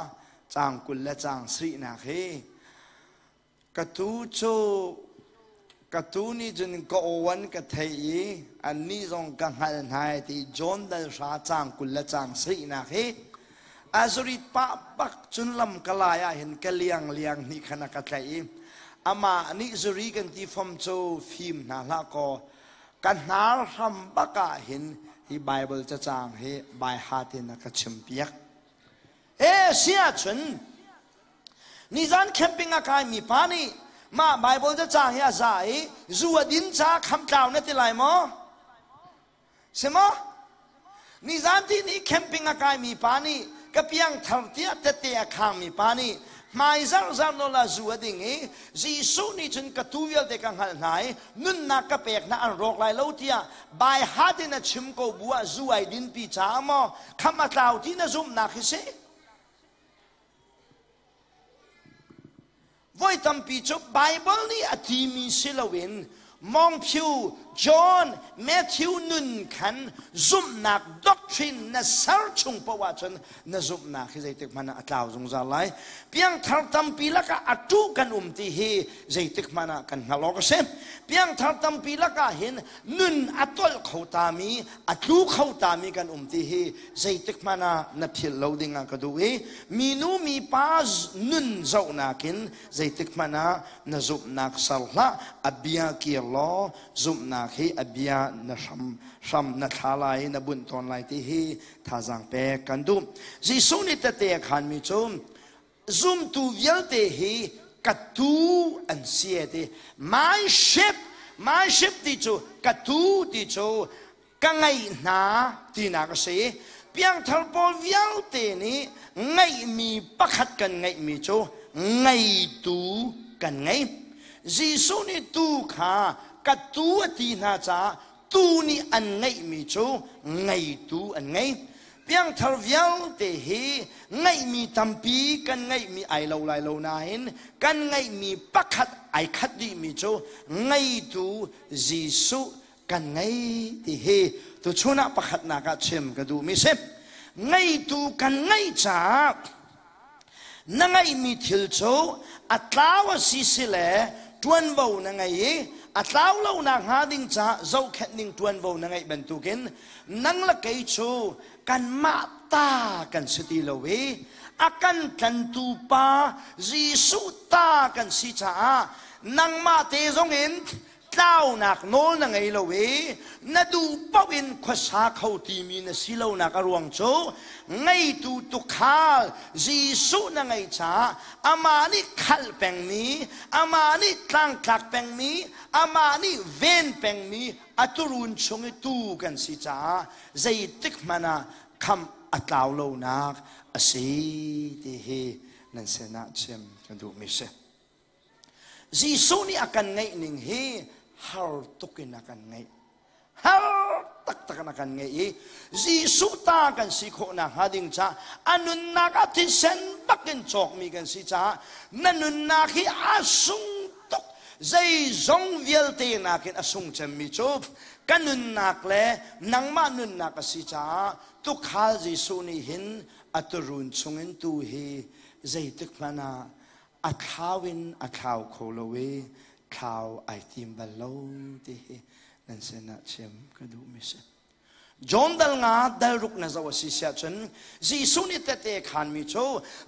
caang 20 le caang sarihnak hi Ka tuu cu ka tuu nih cun ka aw an ka theih i annih zong ka hngalh hna i ti John dal hra caang 20 le caang sarihnak hi a zurit pah bak cun lam ka lai ah hin ka liang liang hnih khan a ka tlaih i amah nih zuri kan ti fom cu fim hna hlah kaw ka hnar hram bak ah hin hi Bible cacang hi bai hat in a ka chimpiak. E si ahcun Nizan camping a kaimi pa nih mah Bible cacang hi a za i zu a din caah khamtlau na ti lai maw? Si maw? Nizan ti nih camping a kaimi pa nih ka piangthar tiah tette a khangmi pa nih hmai zarhzarh nawl ah zu a ding i Jesuh nih cun ka tuu vialte ka hngalh hna i nunnak ka pek hna an rawk lai lo tiah bai hat in a chim ko bu ah zu ai dinpi caah maw kham a tlau ti na zumhnak hi si? Voi tampi cu Baibal nih a timi si loin Mawngphiu, John, Matthew nun khan zumhnak doctrine na ser chung paoh ahcun na zumhnak hi zeitik hmanh ah a tlau zungzal lai. Piangthar tampi lakah a ṭuh kan um ti hi zeitik hmanh ah kan hngalh awk a si. Piangthar tampi lakah hin nun a tolh kho tami, a tlu kho tami kan um ti hi zeitik hmanh ah na philh lo ding ah ka duh i minu mipa nun zohnak in zeitik hmanh ah na zumhnak ser hlah. A bia kir law zumhnak hi a bia na hram hram na thla lai na bunh tawn lai ti hi thazaang pek kan duh. Jesuh nih tete a khanmi cu zumtu vialte hi Ka tuu an si e ti. My sheep, my sheep ti cu ka tuu ti cu ka ngeih hna tinak a si. Piangthar pawl vialte nih ngeihmi pakhat kan ngeihmi cu ngeitu kan ngei. Jesuh nih tuu kha ka tuu a ti hna caah tuu nih an ngeihmi cu ngeitu an ngei. Piangthar vialte hi ngeihmi tampi kan ngeihmi ai lo lai lo nain kan ngeihmi pakhat ai khat dihmi cu ngeitu Jesuh kan ngei ti hi tuchun ah pakhatnak ah chim ka duhmi si. Ngeitu kan ngeih caah na ngeihmi thil cu a tlau a si si le ṭuanvo na ngei i a tlau lo nak hnga ding caah zohkhenh ding ṭuanvo na ngeih bantukin nang le kei cu kanmah ta kan si ti lo i a kan tlantu pa Jesuh ta kan si caah nangmah te zongin tlaunak nawl na ngei lo i na duh paoh in khuasa kho timi na si lonak a ruang cu ngeitu tukhal Jesuh na ngei caah amah nih khalh pengmi, amah nih tlangtlak pengmi, amah nih ven pengmi a turun chung i tuu kan si caah zeitik hmanh ah khamh a tlau lonak a si ti hi nan sinah chim ka duhmi si. Jesuh nih a kan ngeih ning hi har tuk in a kan ngeih. Har taktak in a kan ngeih i Jesuh ta kan si khawh nakhnga ding caah a nunnak ah thisen bak in cawkmi kan si caah na nunnak hi a sung tuk. Zeizong vialte nakin a sung cemmi cu ka nunnak le nangmah nunnak a si caah tukhal Jesuh nih hin a turun chungin tu hi zeitik hmanh ah a thlau in a thlau kho lo i thlau ai tim bal lo ti hi nan sinah chim ka duhmi si. John dal nga dal ruk na zoh a si siah cun Jesuh nih tete khanmi cu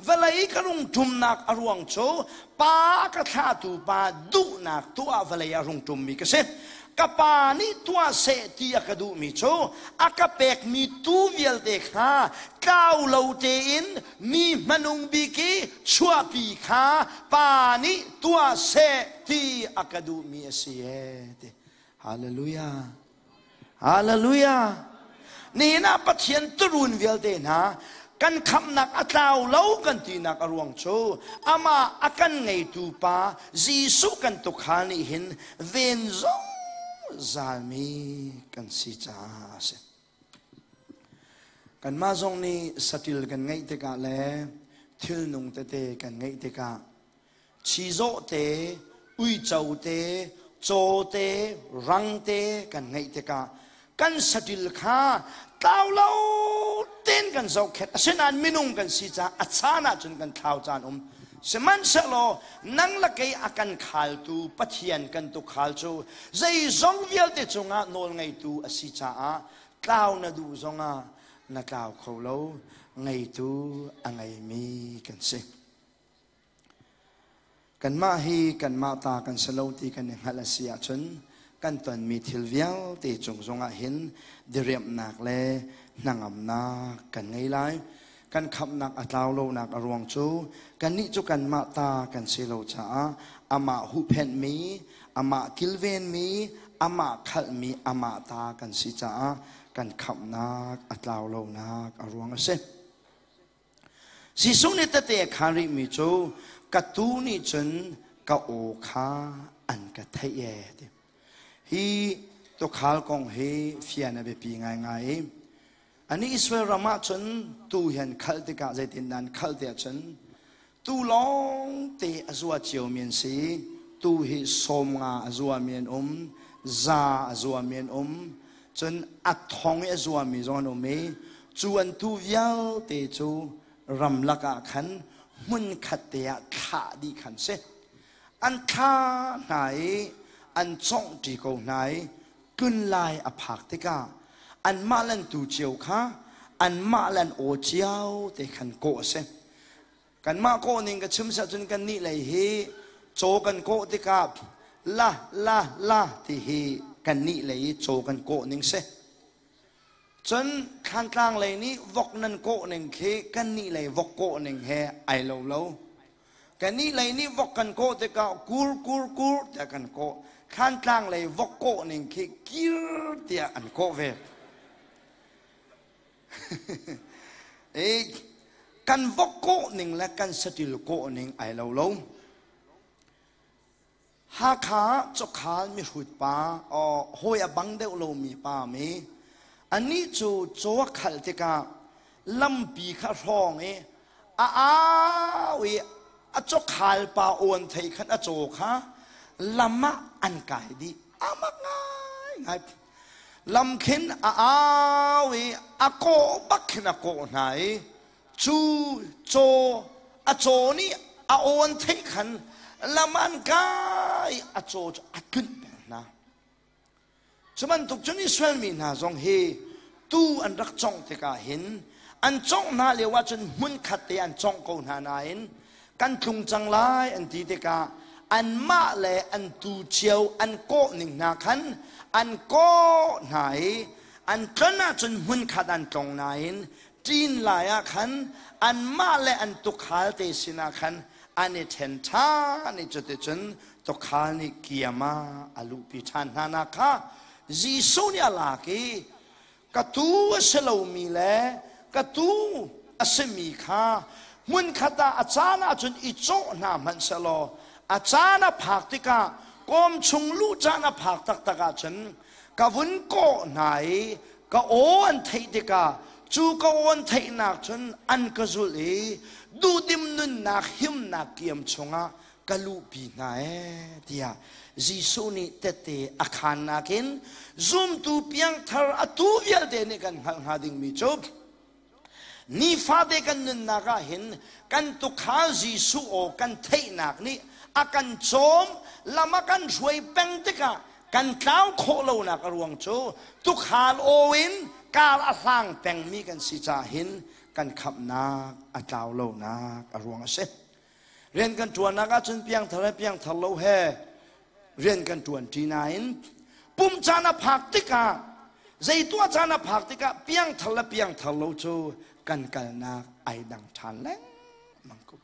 vawlei ka rung ṭumnak a ruang cu pa ka thlahtu pa duhnak tuah vawlei a rung ṭummi ka si. Ka pa nih tuah seh ti a ka duhmi cu a ka pekmi tuu vialte kha tlau lo tein mi hmanung bik i chuahpi kha pa nih tuah seh ti a ka duhmi a si ee ti. Hallelujah. Hallelujah. Nihin ah Pathian turun vialte hna kan khamhnak a tlau lo kan tinak a ruang cu amah a kan ngeitu pa Jesuh kan tukhal nih hin ven zungzalmi kan si caah a si. Kanmah zong nih saṭil kan ngeih tikah le thilnung tete kan ngeih tikah chizawh te, uico te, caw te, rang te kan ngeih tikah kan saṭil kha tlau lo tein kan zohkhenh. Asinain minung kan si caah a caan ahcun kan thlau caan um. Sihmanhsehlaw nang le kei a kan khaltu Pathian kan tukhal cu zeizong vialte cungah nawlngeitu a si caah tlau na duh zongah na tlau kho lo, ngeitu a ngeimi kan si. Kanmah hi kanmah ta kan si lo ti kan i hngalh a si ahcun kan tonmi thil vialte cung zongah hin diriamhnak le hnangamnak kan ngei lai. Kan khamhnak a tlau lonak a ruang cu kannih cu kanmah ta kan si lo caah amah huhphenhmi, amah kilvenmi, amah khalhmi, amah ta kan si caah kan khamhnak a tlau lonak a ruang a si. Jesuh nih tete a khaan rihmi cu ka tuu nih cun ka aw kha an ka theih ee ti. Hi tuukhal kong hi fian a biapi ngaingai i Ani Israel ram ah cun tuu hi an khalh tikah zeitindah an khalh tiah cun tuu lawngte a zua ciomi an si. Tuu hi 50 a zuami an um, 100 a zuami an um, cun a thong i a zuami zong an um i cu an tuu vialte cu ramlak ah khan hmunkhat te ah thlah dih khan si. An thla hna i an cawnghṭi ko hna i tlun lai a phak tikah anmah le an tuu cio kha anmah le an aw cio te khan kawh a si. Kanmah kawh ning ka chim siah cun kannih lei hi caw kan kawh tikah la la la ti hi kannih lei i caw kan kawh ning si. Cun Thlantlang lei nih vok nan kawh ning khi kannih lei vok kawh ning he ai lo lo. Kannih lei nih vok kan kawh tikah kur kur kur tiah kan kawh. Thlantlang lei vok kawh ning khi kir tiah an kawh ve. Kan vok kawh ning le kan saṭil kawh ning ai lo lo. Hakha cawkhal mihrut pa hawi a bang deuh lomi pa mi anih cu caw a khalh tikah lampi kha hrawng i a au i a cawkhal pa awn thei khan a caw kha lam ah an kai dih. Amak ngaingai. Lam khin a au i a kawh bak khin a kawh hna i cu caw a caw nih a awn theih khan lam an kai a caw cu a tlunh peng hna. Cu bantuk cun Israel mi hna zong hi tuu an rak congh tikah hin an congh hna lio ahcun hmunkhat te an congh ko hna nain kan tlung cang lai an ti tikah anmah le an tuu cio an kawh ning hna khan an kawh hna i an tlon ahcun hmunkhat an tlong nain ṭin lai ah khan anmah le an tukhal te sinah khan an i ṭhen ṭhan i cuticun tukhal nih kiam ah a luhpi ṭhan hna nak kha Jesuh nih a lak i ka tuu a si lomi le ka tuu a simi kha hmunkhat ah a caan ahcun i cawh hna hmanh sehlaw a caan a phak tikah kawm chung luh caan a phak taktak ahcun ka vun kawh hna i ka aw an theih tikah cu ka aw an theihnak cun an ka zulh i duhdim nunnak himnak kiam chungah ka luhpi hna ee tiah Jesuh nih tette a khannak in zumtu piangthar atu vialte nih kan hngalh hnga dingmi cu nifate kan nunnak ah hin kan tukhal Jesuh aw kan theihnak nih a kan cawm lam a kan hruai peng tikah kan tlau khawh lonak a ruang cu tukhal aw in kar a hlang pengmi kan si caah hin kan khamhnak a tlau lonak a ruang a si. Rian kan ṭuannak ahcun piangthar he piangthar lo he rian kan ṭuan ṭi nain pum caan a phak tikah zei tuah caan a phak tikah piangthar le piangthar lo cu kan kalnak ai dang ṭhan lengmang ko.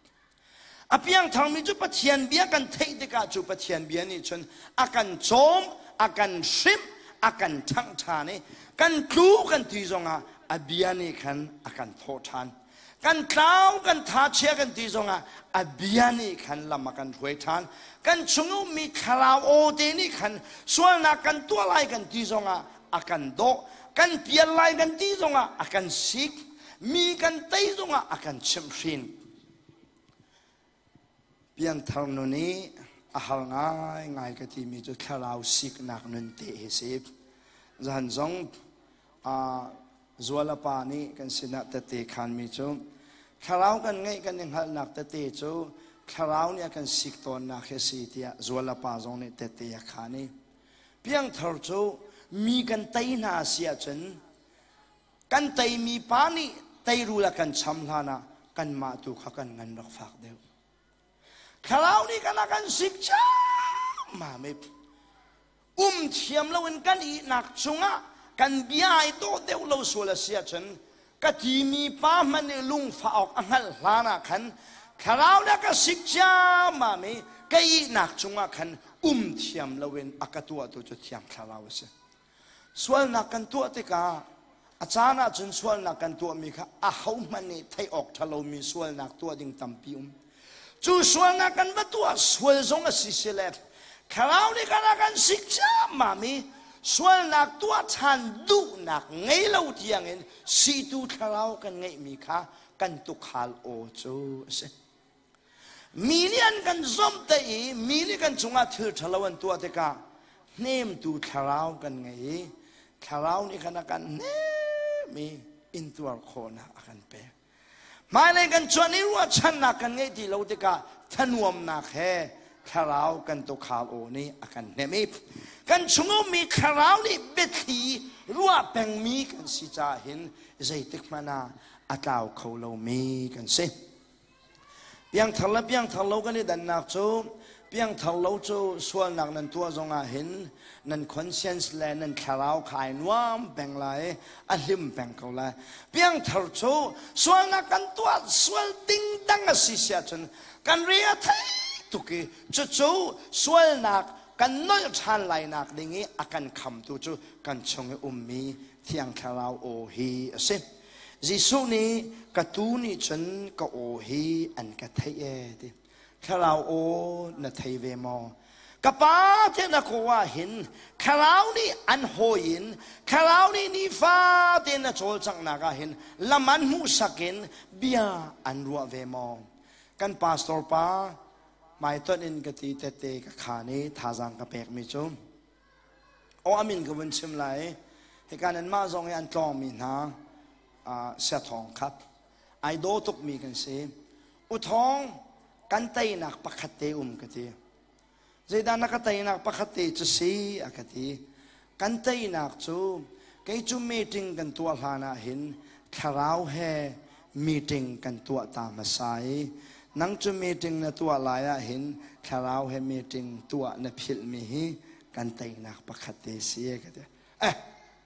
A piangtharmi cu Pathian bia kan theih tikah cu Pathian bia nih cun a kan cawm, a kan hrimh, a kan ṭhangh ṭhan i kan tlu kan ti zongah a bia nih khan a kan thawh ṭhan. Kan tlau, kan thachia kan ti zongah a bia nih khan lam a kan hruai ṭhan. Kan chung ummi thlarau aw te nih khan sualnak kan tuah lai kan ti zongah a kan dawh. Kan pial lai kan ti zongah a kan sik. Mi kan tei zongah a kan chimhhrin. Piangthar nun i a har ngaingai ka timi cu thlarau siknak nun te hi si. Zan zong Zuala pa nih kan sinah tette khanmi cu thlarau kan ngeih kan i hngalhnak tete cu thlarau nih a kan sik tawnnak hi a si tiah Zuala pa zong nih tette a khan i piangthar cu mi kan tei hna a si ahcun kan teimi pa nih teirul a kan cham hlan ah kanmah tu kha kan ngan rak fak deuh. Thlarau nih kan a kan sik ciammam i um thiam loin kan ihnak cungah kan bia ai dawh deuh lo sual a si ahcun ka timi pa hmanh nih lungfah awk a hngalh hlan ah khan thlarau nih a ka sik ciammam i ka ihnak cungah khan um thiam loin a ka tuahtu cu thiang thlarau a si. Sualnak kan tuah tikah a caan ahcun sualnak kan tuahmi kha ahohmanh nih theih awk ṭha lomi sualnak tuah ding tampi um. Cu sualnak kan va tuah sual zong a si sile thlarau nih kan a kan sik ciammam i sualnak tuah ṭhan duhnak ngei lo tiangin situ thlarau kan ngeihmi kha kan tukhal aw cu a si. Mi nih an kan zomhtaih i mi nih kan cungah thil ṭhalo an tuah tikah hnemtu thlarau kan ngei i thlarau nih khan a kan hnem i intuar khawhnak a kan pek. Hmailei kan cuan i ruahchannak kan ngeih ti lo tikah thanuamnak he thlarau kan tukhal aw nih a kan hnem i kan chung ummi thlarau nih biathli ruah pengmi kan si caah hin zeitik hmanh ah a tlau kho lomi kan si. Piangthar le piangthar lo kan i dannak cu Piangthar lo cu sualnak nan tuah zongah hin nan conscience le nan thlarau kha ai nuam peng lai, a hlim peng ko lai. Piangthar cu sualnak kan tuah sual ding dang a si si ahcun kan re a thei tuk i cucu sualnak kan nolh ṭhan lai nak ding i a kan khamtu cu kan chung i ummi Thiang Thlarau aw hi a si. Jesuh nih ka tuu nih cun ka aw hi an ka theih ee ti. Thlarau aw na thei ve maw? Ka pa te na ko ah hin thlarau nih an hawi in thlarau nih nifate na cawlcanghnak ah hin lam an hmuhsak in bia an ruah ve maw? Kan pastor pa hmaitonh in ka ti tette ka khaan i thazaang ka pekmi cu aw amin ka vun chim lai hika nanmah zong i an tlawngmi hna siathawng khat ai daw tukmi kan si uthawng kan teinak pakhat te um ka ti zeidah na ka teinak pakhat te cu si a ka ti kan teinak cu kei cu meeting kan tuah hlan ah hin thlarau he meeting kan tuah ta hmasa i nang cu meeting na tuah lai ah hin thlarau he meeting tuah na philh mi hi kan teinak pakhat te si ka ti eh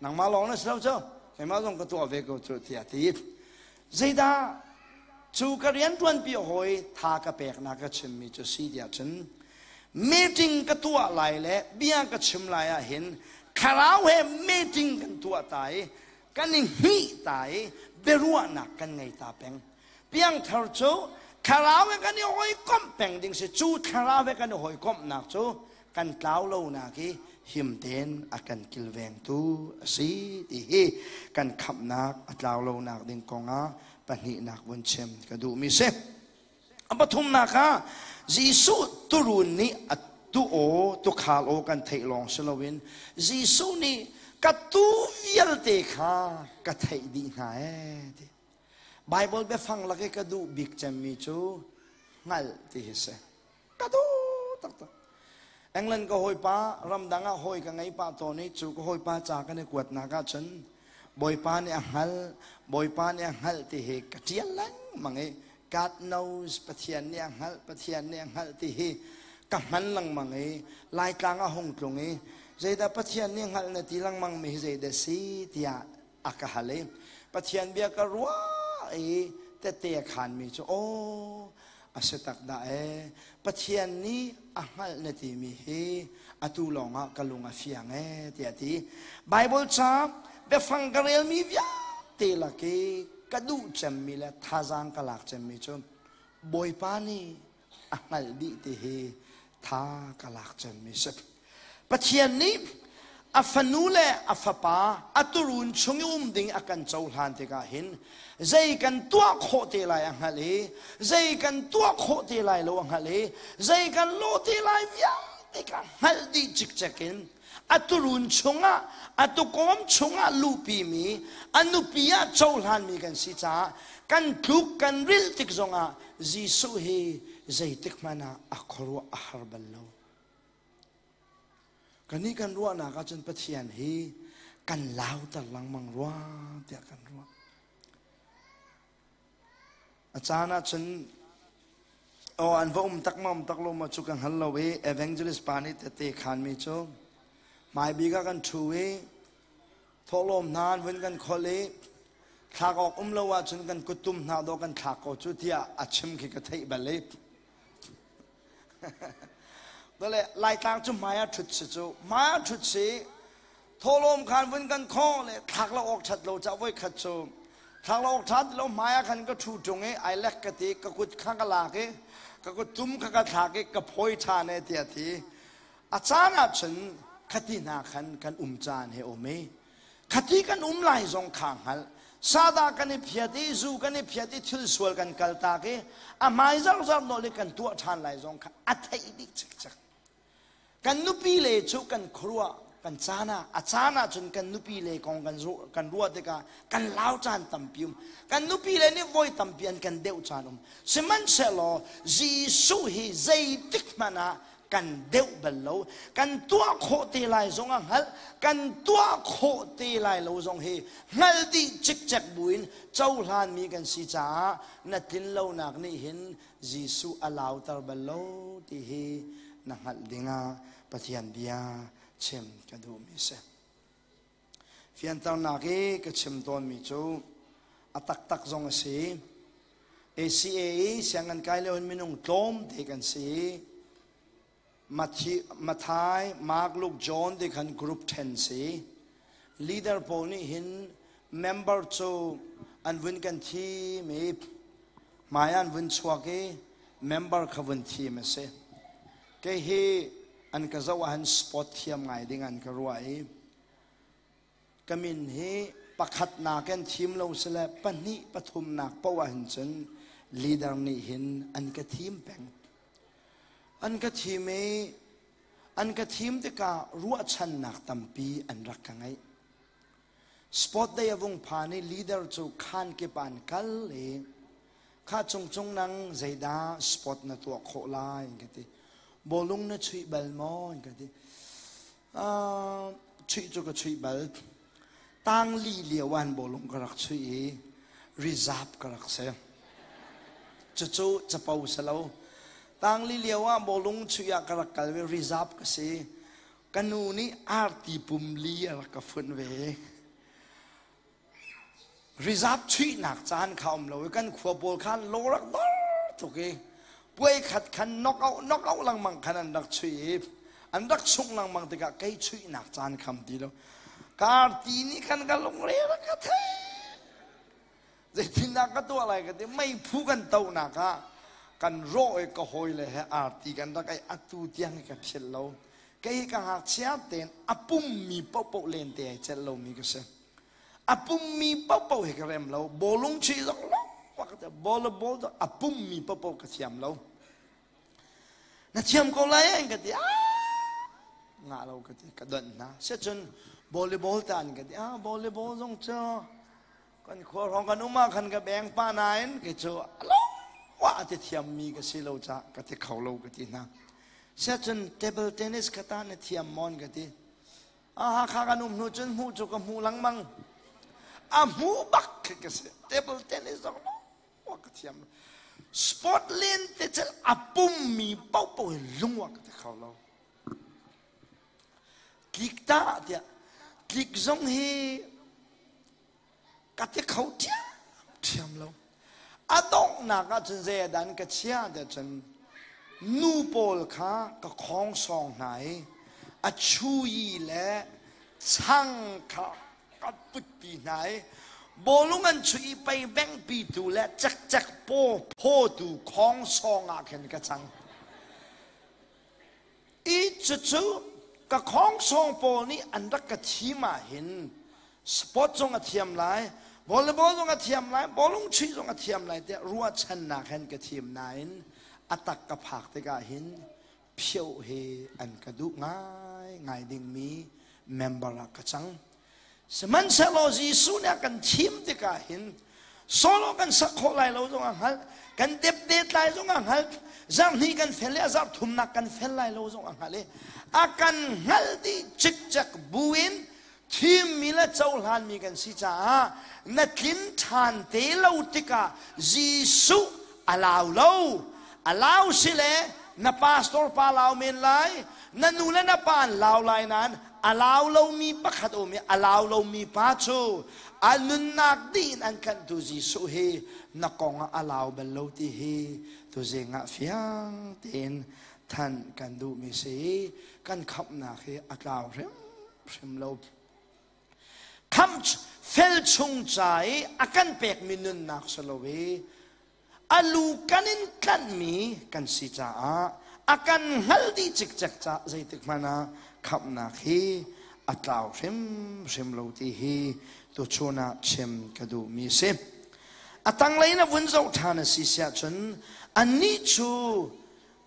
nangmah lawng na si lo cu keimah zong ka tuah ve ko cu tiah ti zeidah cu ka rianṭuanpi hawi tha ka peknak ka chimmi cu si tiah cun meeting ka tuah lai le bia ka chim lai ah hin thlarau he meeting kan tuah ta i kan i hngih ta i biaruahnak kan ngei ta peng piangthar cu thlarau he kan i hawikomh peng ding si cu thlarau he kan i hawikomhnak cu kan tlau lonak hi him tein a kan kilvengtu a si ti hi kan khamhnak a tlau lonak ding kongah pahnihnak vun chim ka duhmi si. A pathumnak ah Jesuh turun nih a tu aw tukhal aw kan theih lawng si loin Jesuh nih ka tu vialte kha ka theih dih hna ee ti. Bible biafang lak i ka duh bik cemmi cu hngalh ti hi si. Ka duh taktak. England ka hawipa ramdang ah hawi ka ngei pah tawn i cu ka hawipa ca kan i kuatnak ahcun Bawipa nih a hngalh, Bawipa nih a hngalh ti hi ka ṭial lengmang i God knows Pathian nih a hngalh, Pathian nih a hngalh ti hi ka hman lengmang i Laitlang a hung tlung i zeidah Pathian nih hngalh na ti lengmang mi hi zeidah si tiah a ka hal i Pathian bia ka ruah i tette a khanmi cu aw a si tak dah ee Pathian nih a hngalh na timi hi atu lawngah ka lung a fiang ee tiah a ti Bible ca biafang ka relmi vialte lak i ka duh cemmi le thazaang ka lak cemmi cu Bawipa nih a hngalh dih ti hi tha ka lak cemmi si. Pathian nih a fanu le a fapa a turun chung i um ding a kan cohlan tikah hin zei kan tuah khawh te lai a hngalh i zei kan tuah khawh te lai lo a hngalh i zei kan lawh te lai vialte kha hngalh dih cikcek in a turun chungah a tukawm chungah luhpimi a nupi ah cohlanmi kan si caah kan tluk kan rilh tik zongah Jesuh hi zeitik hmanh ah a khuaruah a har bal lo. Kannih kan ruahnak ahcun Pathian hi kan lauter lengmang rua tiah kan ruah. A caan ahcun aw an va um tak ma um tak lo ma cu ka hngal lo i evangelist pa nih tete khanmi cu hmaibik ah kan ṭhu i thawhlawm hna an vun kan kholh i thlak awk um lo ahcun kan kuttum hna dawh kan thlak ko cu tiah a chim khi ka theih bal i Tole Laitlang cu hmai ah ṭhut si cu hmai ah ṭhut si thawhlawm khan vun kan khawh le thlak lo awk ṭhat lo ca voi khat cu thlak lo awk ṭhat lo hmai ah khan ka ṭhu ṭung i ai lek ka ti ka kut kha ka lak i ka kut tum kha ka thlak i ka phawi ṭhan e tiah ti a caan ah cun khati hna khan kan um caan he um i Khati kan um lai zong kha hngalh. Sadah kan i phiat i zu kan i phiat i thil sual kan kaltak i a hmai zarzar nawl i kan tuah ṭhan lai zong kha a theih dih cikcek. Kan nupi le cu kan khuaruah kan caan ah a caan ah cun kan nupi le kong kan kan ruah tikah kan lau caan tampi um. Kan nupi le nih voi tampi an kan deuh caan um. Sihmanhsehlaw Jesuh hi zeitik hmanh ah kan deuh bal lo kan tuah khawh te lai zong a hngalh kan tuah khawh te lai lo zong hi hngalh dih cikcek buin cohlanmi kan si caah na tlin lonak nih hin Jesuh a lauter bal lo ti hi na hngalh dingah Pathian bia chim ka duhmi si. Fianternak i ka chim tawnmi cu a taktak zong a si. ACA i sianginn kai lio in minung tlawmte kan si. Mathai, Mark, Luke, John ti khan group then si. Leader pawl nih hin member cu an vun kan thim i hmai an vun chuak i member kha vun thim a si. Kei hi an ka zoh ah hin sport thiam ngai ding an ka ruah i ka min hi pakhatnak in thim lo sile pahnih pathumnak poah hin cun leader nih hin an ka thim peng. An ka thim i an ka thim tikah ruahchannak tampi an rak ka ngeih. Sport day a vung phan i leader cu khaan kip ah an kal i kha cungcung nang zeidah sport na tuah khawh lai an ka ti. Bawlung na chuih bal maw an ka ti. Uh, chuih cu ka chuih bal. Tangli lio ah bawlung ka rak chuih i reserve ka rak si. Cucu capo si lo. Tangli lio ah bawlung chuih ah ka rak kal ve reserve ka si. Ka nu nih arti pum li a rak ka funh ve. Reserve chuihnak caan kha um lo i kan khua pawl khan lawng rak dor tuk i puai khat khan knock out knock out lengmang khan an rak chuih i an rak sungh lengmang tikah kei chuihnak caan kham ti lo. Karti nih khan ka lungre rak ka thei. Zeitindah ka tuah lai ka ti meiphu kan tonak ah kan rawh i ka hawile he arti kan rak ei atu tiang hi ka philh lo. Kei hi ka ngakchia tein a pummi paohpaoh lente ai celh lomi ka si. A pummi paohpaoh hi ka rem lo. Bawlung chuih zong lawng ka ti. Ball ball a pummi paohpaoh ka thiam lo. Na thiam ko lai an ka ti. Ngah lo ka ti. Ka donh hna. Sicun volleyball ta an ka ti. Ah volleyball zong cu kan khua hrawng kan um ah khan ka beng pa nain kei cu alo wa ti thiammi ka si lo ca ka ti kho lo ka ti hna. Sicun table tennis ka ta na thiam mon ka ti. Ah Hakha kan um hnu cun hmuh cu ka hmu lengmang. A hmu bak khi ka si. Table tennis zong wa ka thiam. Sport len te cel a pummi paohpaoh hi lungwa ka ti kho lo. Tlik ta tiah tlik zong hi ka ti kho ṭhiamṭhiam lo. A donghnak ahcun zei ah dah an ka chiah tiah cun nu pawl kha ka khawngsawng hna i a chui le chang kha ka putpi hna i bawlung an chuih i pei bengpitu le cekcek paw phawtu khawngsawng ah khin ka cang. I cucu ka khawngsawng pawl nih an rak ka thim ahhin sport zong a thiam lai, volleyball zong a thiam lai, bawlung chuih zong a thiam lai tiah ruahchannak hen ka thim nain a tak ka phak tikah hin phioh hi an ka duh ngai ngai dingmi member ah ka cang. Sihmanhsehlaw Jesuh nih a kan thim tikah hin solo kan sak khawh lai lo zong a hngalh, kan depdet lai zong a hngalh, zarhhnih kan fel i a zarh thumnak kan fel lai lo zong a hngalh i a kan hngalh dih cikcek buin thimmi le cohlanmi kan si caah na tlin ṭhan te lo tikah Jesuh a lau lo. A lau si le na pastor pa lau men lai, na nu le na pa an lau lai nain a lau lomi pakhat um i a lau lomi pa cu a nunnak dih in an tlanhtu Jesuh hi na kong ah a lau bal lo ti hi tuzing ah fiang tein thanh kan duhmi si kan khamhnak hi a tlau hrimhrim lo. Khamh fel chung ca i a kan pekmi nunnak si lo i a lu kan in tlanhmi kan si caah a kan hngalh dih cikcek caah zeitik hmanh ah khamhnak hi a tlau hrimhrim lo ti hi tuchun ah chim ka duhmi a si. A tanglei na vun zoh ṭhan a si siah cun annih cu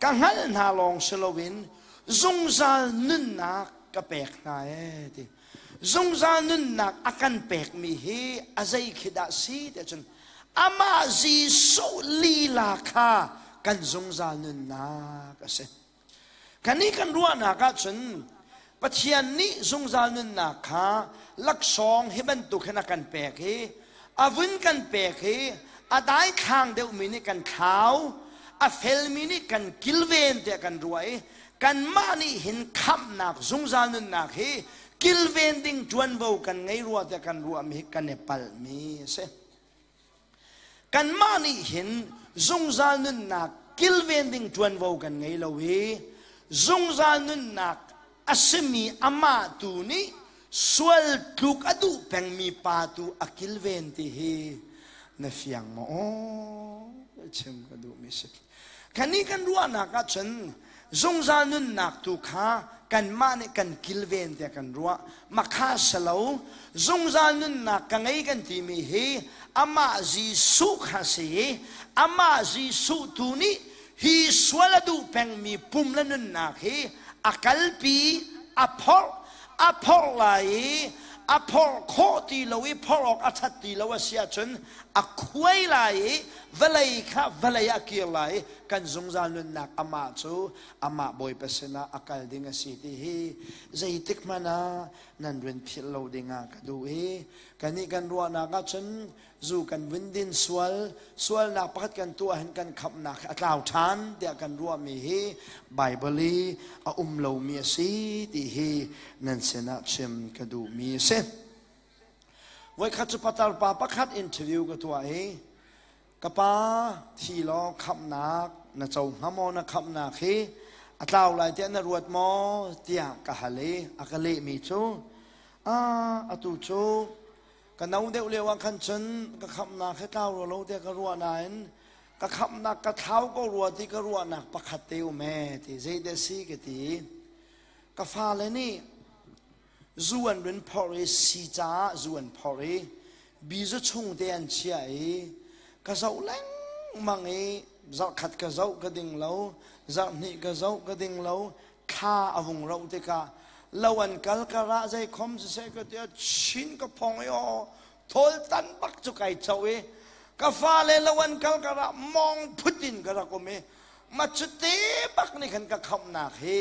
ka hngalh hna lawng si loin zungzal nunnak ka pek hna ee ti. Zungzal nunnak a kan pekmi hi a zei khi dah si tiah cun amah Jesuh lila kha kan zungzal nunnak a si. Kannih kan ruahnak ahcun Pathian nih zungzal nunnak kha laksawng hi bantuk hin a kan pek i a vun kan pek i a daithlang deuhmi nih kan thlau, a felmi nih kan kilven tiah kan ruah i Kanmah nih hin khamhnak zungzal nunnak hi kilven ding ṭuanvo kan ngei rua tiah kan ruahmi hi kan i palhmi a si. Kanmah nih hin zungzal nunnak kilven ding ṭuanvo kan ngei lo i zungzal nunnak a simi amah tu nih sual tluk a duh pengmi pa tu a kilven ti hi na fiang maw? Aw, chim ka duhmi si. Kannih kan ruahnak ahcun zungzal nunnak tu kha kanmah nih kan kilven tiah kan ruah. Makha salo zungzal nunnak ka ngei kan timi hi amah Jesuh kha si i amah Jesuh tu nih hi sual a duh pengmi pum le nunnak hi a kalpi, a phorh, a phorh lai i a phorh khawh ti lo i phorh awk a ṭhat ti lo a si ahcun a khuai lai i vawlei kha vawlei ah kir lai i kan zungzal nunnak amah cu amah Bawipa sinah a kal ding a si ti hi zeitik hmanh ah nan run philh lo dingah ka duh i kannih kan ruahnak ahcun zu kan vun din sual sualnak pakhat kan tuah hin kan khamhnak a tlau ṭhan tiah kan ruahmi hi Baibal i a um lomi a si ti hi nan sinah chim ka duhmi a si. Voikhat cu patar pa pakhat interview ka tuah i ka pa thi law khamhnak na co hnga maw na khamhnak hi a tlau lai tiah na ruat maw tiah ka hal i a ka lehmi cu ah atu cu ka no deuh lio ah khan cun ka khamhnak hi tlau rua lo tiah ka ruah nain ka khamhnak ka thlau ko rua ti ka ruahnak pakhat te um ee ti zeidah si ka ti ka fale nih zu an run phorh i si caah zu an phorh i bizu chung te an chiah i ka zoh lengmang i zarhkhat ka zoh ka ding lo zarhhnih ka zoh ka ding lo thla a vung roh tikah lo an kal ka rah zei khom siseh ka tia chin ka phong i aw thawl tan bak cu kai cho i ka fale lo an kal ka rah mong phut in ka rak um i ma cu te bak nih khan ka khamhnak hi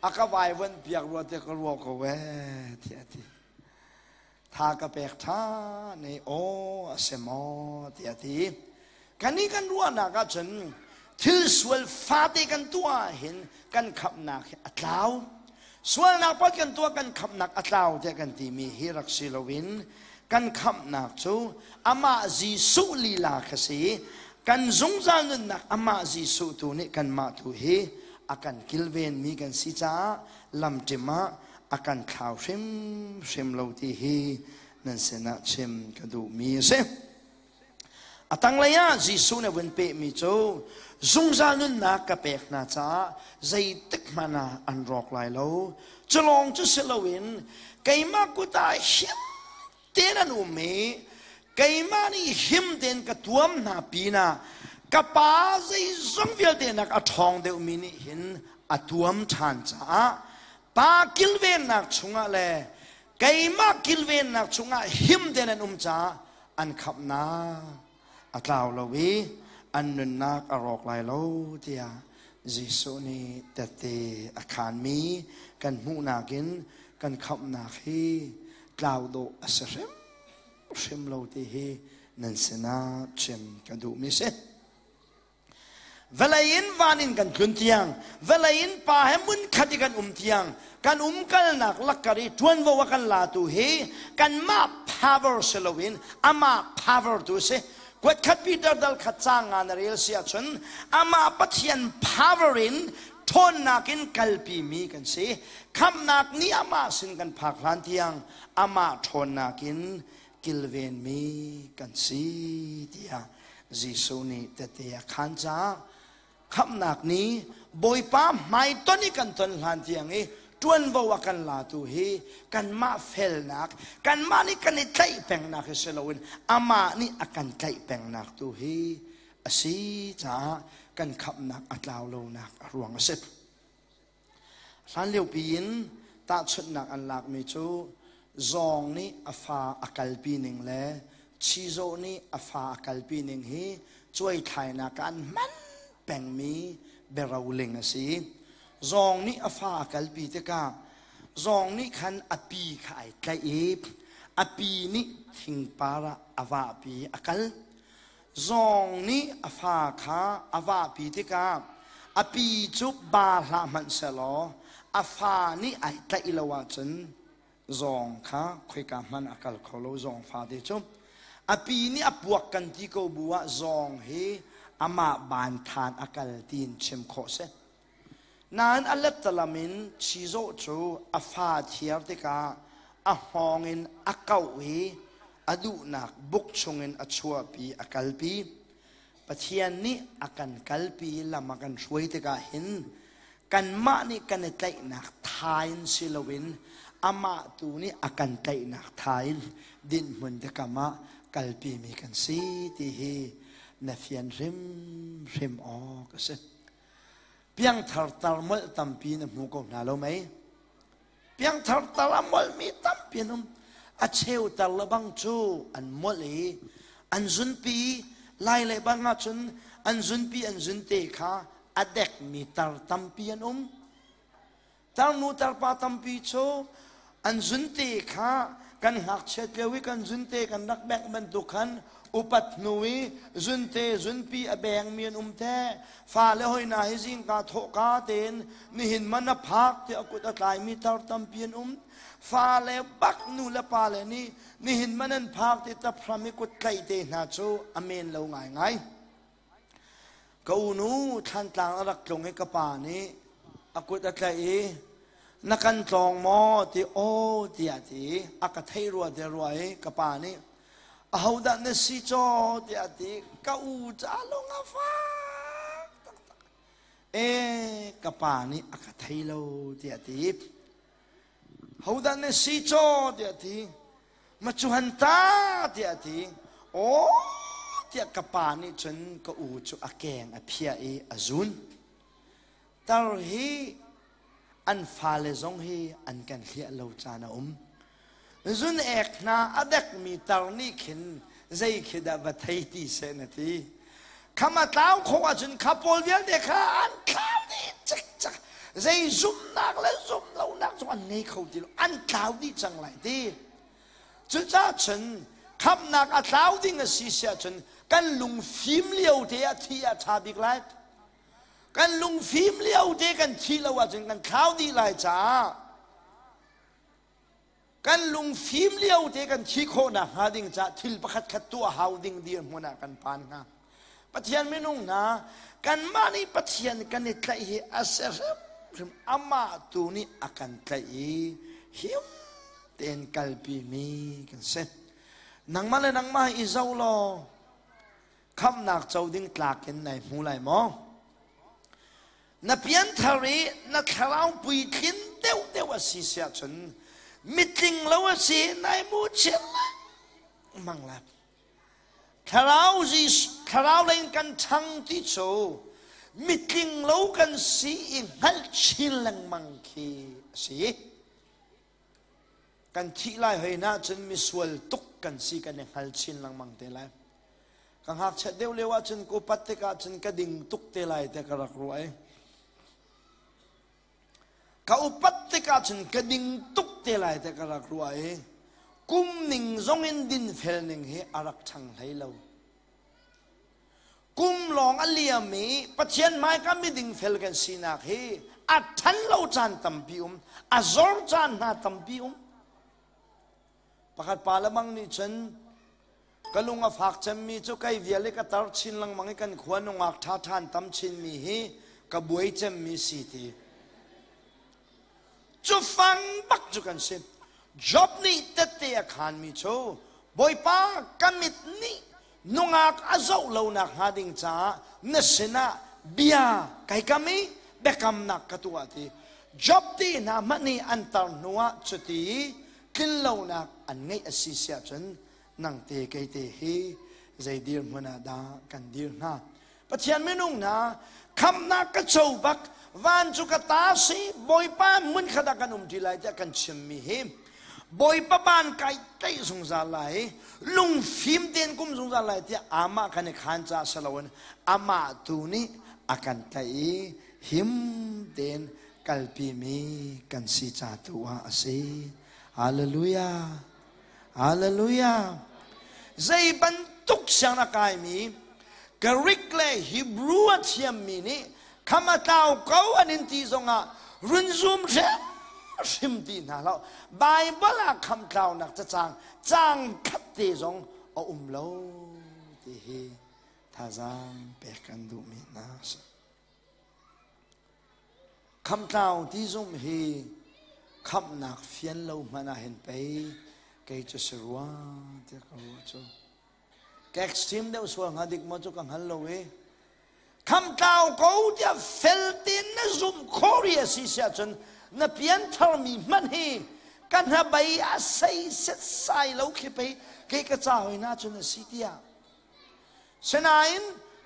a ka vaivuanh piak rua te ka ruah ko ee tiah a ti tha ka pek ṭhan i aw a si maw tiah a ti kannih kan ruahnak ahcun thil sual fate kan tuah ahhin kan khamhnak hi a tlau sualnak pot kan tuah kan khamhnak a tlau tiah kan timi hi rak si loin kan khamhnak cu amah Jesuh lila kha si kan zungzal nunnak amah Jesuh tu nih kanmah tu hi a kan kilvenmi kan si caah lamṭim ah a kan thlau hrimhrim lo ti hi nan sinah chim ka duhmi a si. A tanglei ah Jesuh nih a vun pehmi cu zungzal nunnak ka pek hna caah zeitik hmanh ah an rawk lai lo. Cu lawng cu si loin keimah kut ah him tein an um i keimah nih him tein ka tuam hna pinah ka pa zeizong vialte nak a ṭhawng deuhmi nih hin a tuam ṭhan caah pa kilvennak chungah le keimah kilvennak chungah him tein an um caah an khamhnak a tlau lo i an nunnak a rawk lai lo tiah Jesuh nih tette a khaanmi kan hmuhnak in kan khamhnak hi tlau dawh a si hrimhrim lo ti hi nan sinah chim ka duhmi si. Vawlei in van in kan tlun tiang, vawlei in pa he hmunkhat i kan um tiang, kan umkalnak lakkar i ṭuanvo a kan latu hi kanmah power si loin amah power tu a si. Kuatkhat Peter dal khat caang nga na rel si ahcun amah Pathian power in ṭhawnnak in kalpimi kan si. Khamhnak nih amah sin kan phak hlan tiang amah ṭhawnnak in kilvenmi kan si tiah Jesuh nih tehte a khaan caah khamhnak ni Bawipa hmaiton i kan ton hlan tiang i ṭuanvo a kan latu hi kanmah felnak kanmah nih kan i tlaih pengnak hi si loin amah nih a kan tlaih pengnak tu hi a si caah kan khamhnak a tlau lonak a ruang a si. Hlanliopi in tahchunhnak an lakmi cu zawng nih a fa a kalpi ning le chizawh nih a fa a kalpi ning hi cuaithlainak ah an hman pengmi biaroling a si. Zawng nih a fa a kalpi tikah zawng nih khan a pi kha ai tlaih i a pi nih thingpar ah a vahpi a kal. Zawng nih a fa kha a vahpi tikah A pi cu ba hlah hmanh sehlaw a fa nih ai tlaih lo ahcun zawng kha khoika hmanh a kal kho lo zawng fate cu. A pi nih a puak kan ti ko bu ah zawng hi amah ban than a kal tiin chim khawh si. Nain a lettalam in chizawh cu a fa thiar tikah a hngawng in a kauh i a duhnak buk chungin a chuahpi a kalpi. Pathian nih a kan kalpi i lam a kan hruai tikah hin kanmah nih kan i tlaihnak tha in si loin amah tu nih a kan tlaihnak tha in dinhmun biakam ah kalpimi kan si ti hi na fian hrimhrim awk a si. Piangthar tar molh tampi na hmu ko hna lo mei? Piangthar tar a molhmi tampi an um. A cheu tar le bang cu an molh i an zunpi lai le bang ahcun an zunpi an zunte kha a dekmi tar tampi an um. Tarnu tarpa tampi cu an zunte kha kan ngakchiat lio i kan zunte kan rak bengh bantuk khan upat hnu i zunte zunpi a bengmi an um te. Fale hoi hna hi zingka thawhka tein nihin man a phak tiah a kut a tlaimi tar tampi an um. Fale bak nu le pale nih nihin man an phak ti taphram i kut tlaih te hna cu a men lo ngaingai. Ka unu Thlantlang a rak tlung i ka pa nih a kut a tlaih i na kan tlawng maw ti aw tiah ti a ka thei rua te rua i ka pa nih ahodah na si caw tiah ti ka u ca lung a fak taktak e ka pa nih a ka thei lo tiah ti hodah na si caw tiah ti ma cu han ta tiah ti aw tiah ka pa nih cun ka u cu a keng a phiah i a zun tar hi an fale zong hi an kan hliah lo caan a um Zun ek hna a dekmi tar nih khin zei khi dah va thei ti seh na ti. Kham a tlau khawh ahcun kha pawl vialte kha an tlau dih cikcek. Zei zumhnak le zumh lonak zong an ngei kho ti lo. An tlau dih cang lai ti. Cucaah cun khamhnak a tlau ding a si si ahcun kan lungfim lio te ah thi a ṭha bik lai. Kan lungfim lio te kan thih lo ahcun kan thlau dih lai caah Kan lungfim lio te kan thi khawh nakhnga ding caah thil pakhat khat tuah hau ding dirhmun ah kan phan hnga. Pathian minung hna, kanmah nih Pathian kan i tlaih hi a si hrimhrim amah tu nih a kan tlaih i him tein kalpi mi kan si. Nangmah le nangmah i zoh law khamhnak co ding tlak in nai hmu lai maw? Na pianthar i na thlarau puitlin deuhdeuh a si si ahcun mitling lo a si nai mu chin lengmang lai. Thlarau thlarau lei in kan ṭhang ti cu mitling lo kan si i hngalh chin lengmang khi a si. Kan thih lai hoi na cun misual tuk kan si kan i hngal chin lengmang te lai. Ka ngakchiat deuh lio ahcun ka upat tikah cun ka ding tuk te lai te ka rak ruah i ka upat tikah cun ka ding tuk te lai te ka rak ruah i kum ning zong in dinfel ning hi a rak ṭhang hlei lo. Kum lawng a liam i Pathian hmaika miding fel kan sinak hi a ṭhan lo caan tampi um, a zor caan hna tampi um. Pakhat pa le mang nih cun ka lung a fak cemmi cu kei vial i ka tar chin lengmang i kan khua nungak ṭha ṭhan tam chinmi hi ka buai cemmi si ti. Cu fang bak cu kan si. Job nih tette a khanmi cu Bawipa ka mit nih nungak a zoh lonak hnga ding caah na sinah bia kai kam i biakamnak ka tuah ti. Job ti hna hmanh nih an tar hnuah cuti tlinlonak an ngeih a si siah cun nang te kei te hi zei dirhmun ah dah kan dir hnga? Pathian minung hna khamhnak ka co bak van cu ka ta si Bawipa hmun khat ah kan um ṭi lai tiah kan chimmi hi Bawipa ban kai tlaih zungzal lai lungfim tein kum zungzal lai tiah amah kan i khaan caah si loin amah tu nih a kan tlaih i him tein kalpimi kan si ca tu ah a si. Hallelujah. Hallelujah. Zei bantuk siang a kaimi Greek le Hebrew a thiammi nih Kham a tlau ko an in ti zongah run zum hrim ti hna hlah. Bible ah kham tlaunak cacang cang khat te zong a um lo ti hi thazaang pek kan duhmi hna a si. Khamtlau ti zumh hi khamhnak fian lo hmanh ah hin pei kei cu si rua tiah ka ruah cu. Ka extreme deuh sual hnga dik maw cu ka hngal lo i khamtlau ko tiah fel tein na zumh khawh ri a si si ahcun na piantharmi hmanh hi ka hnabei a sei setsai lo khi pei kei ka ca hoi na cun a si tiah. Sinain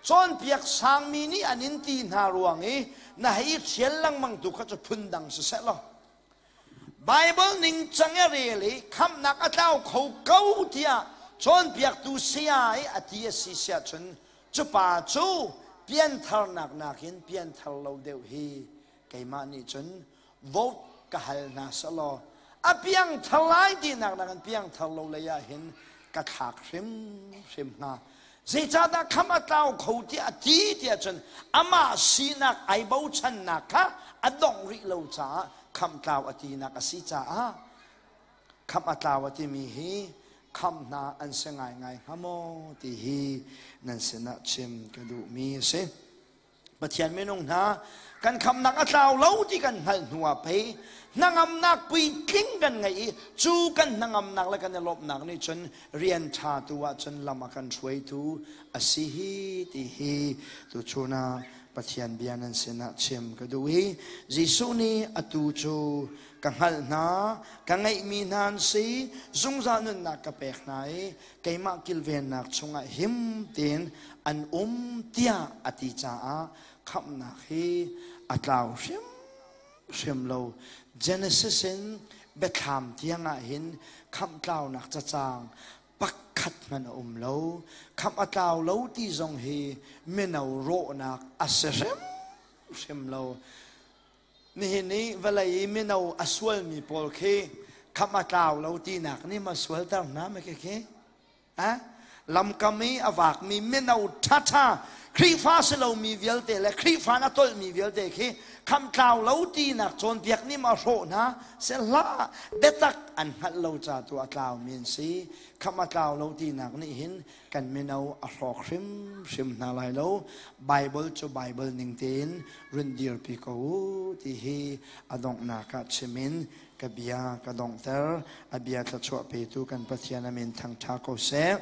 cawnpiak sangmi nih an in ti hna ruang i na hei ṭhial lengmang tu kha cu phundang siseh law Baibal ningcang i rel i khamhnak a tlau kho ko tiah cawnpiaktu saya i a ti a si siah cun cu pa cu piantharnak nakin pianthar lo deuh hi keimah nih cun vote ka hal hna selaw a piangthar lai tinak nakin piangthar lo lei ah hin ka thlak hrimhrim hnga. Zeicahdah kham a tlau kho tiah a ti tiah cun amah sinak ai bochannak kha a dongh rih lo caah khamh tlau a tinak a si caah khamh a tlau a timi hi khamh hna an si ngaingai hnga maw ti hi nan sinah chim ka duhmi a si. Pathian minung hna kan khamnak a tlau lo ti kan hngalh hnu ah pei hnangamnak puitling kan ngeih i cu kan hnangamnak le kan i lawmhnak nih cun rian ṭha tu ah cun lam a kan hruaitu a si hi ti hi tuchun ah Pathian bia nan sinah chim ka duh i Jesuh nih atu cu ka hngalh hna ka ngeihmi hna an si zungzal nunnak ka pek hna i keimah kilvennak chungah him tein an um tiah a ti caah khamhnak hi a tlau hrimhrim lo. Genesis in biathlam tiangah hin khamh tlaunak cacang pakhat hmanh a um lo. Khamh a tlau lo ti zong hi mino rawhnak a si hrimhrim lo. Nihin i vawlei i mino a sualmi pawl khi khamh a tlau lo tinak nih ma sualter hna ma khi khi? Lamkam i a vakmi mino ṭhaṭha Khrihfa si lomi vialte le Khrihfa na tolhmi vialte khi khamh tlau lo tinak cawnpiak nih ma hrawh hna se hlah biatak an hngalh lo ca tu a tlaumi an si. Khamh a tlau lo tinak nih hin kan mino a hrawk hrimhrim hna lai lo. Bible cu Bible ning tein run dirpi ko u ti hi a donghnak ah chim in ka bia ka donghter. A bia thluachuah petu kan Pathian a min thangṭha ko seh.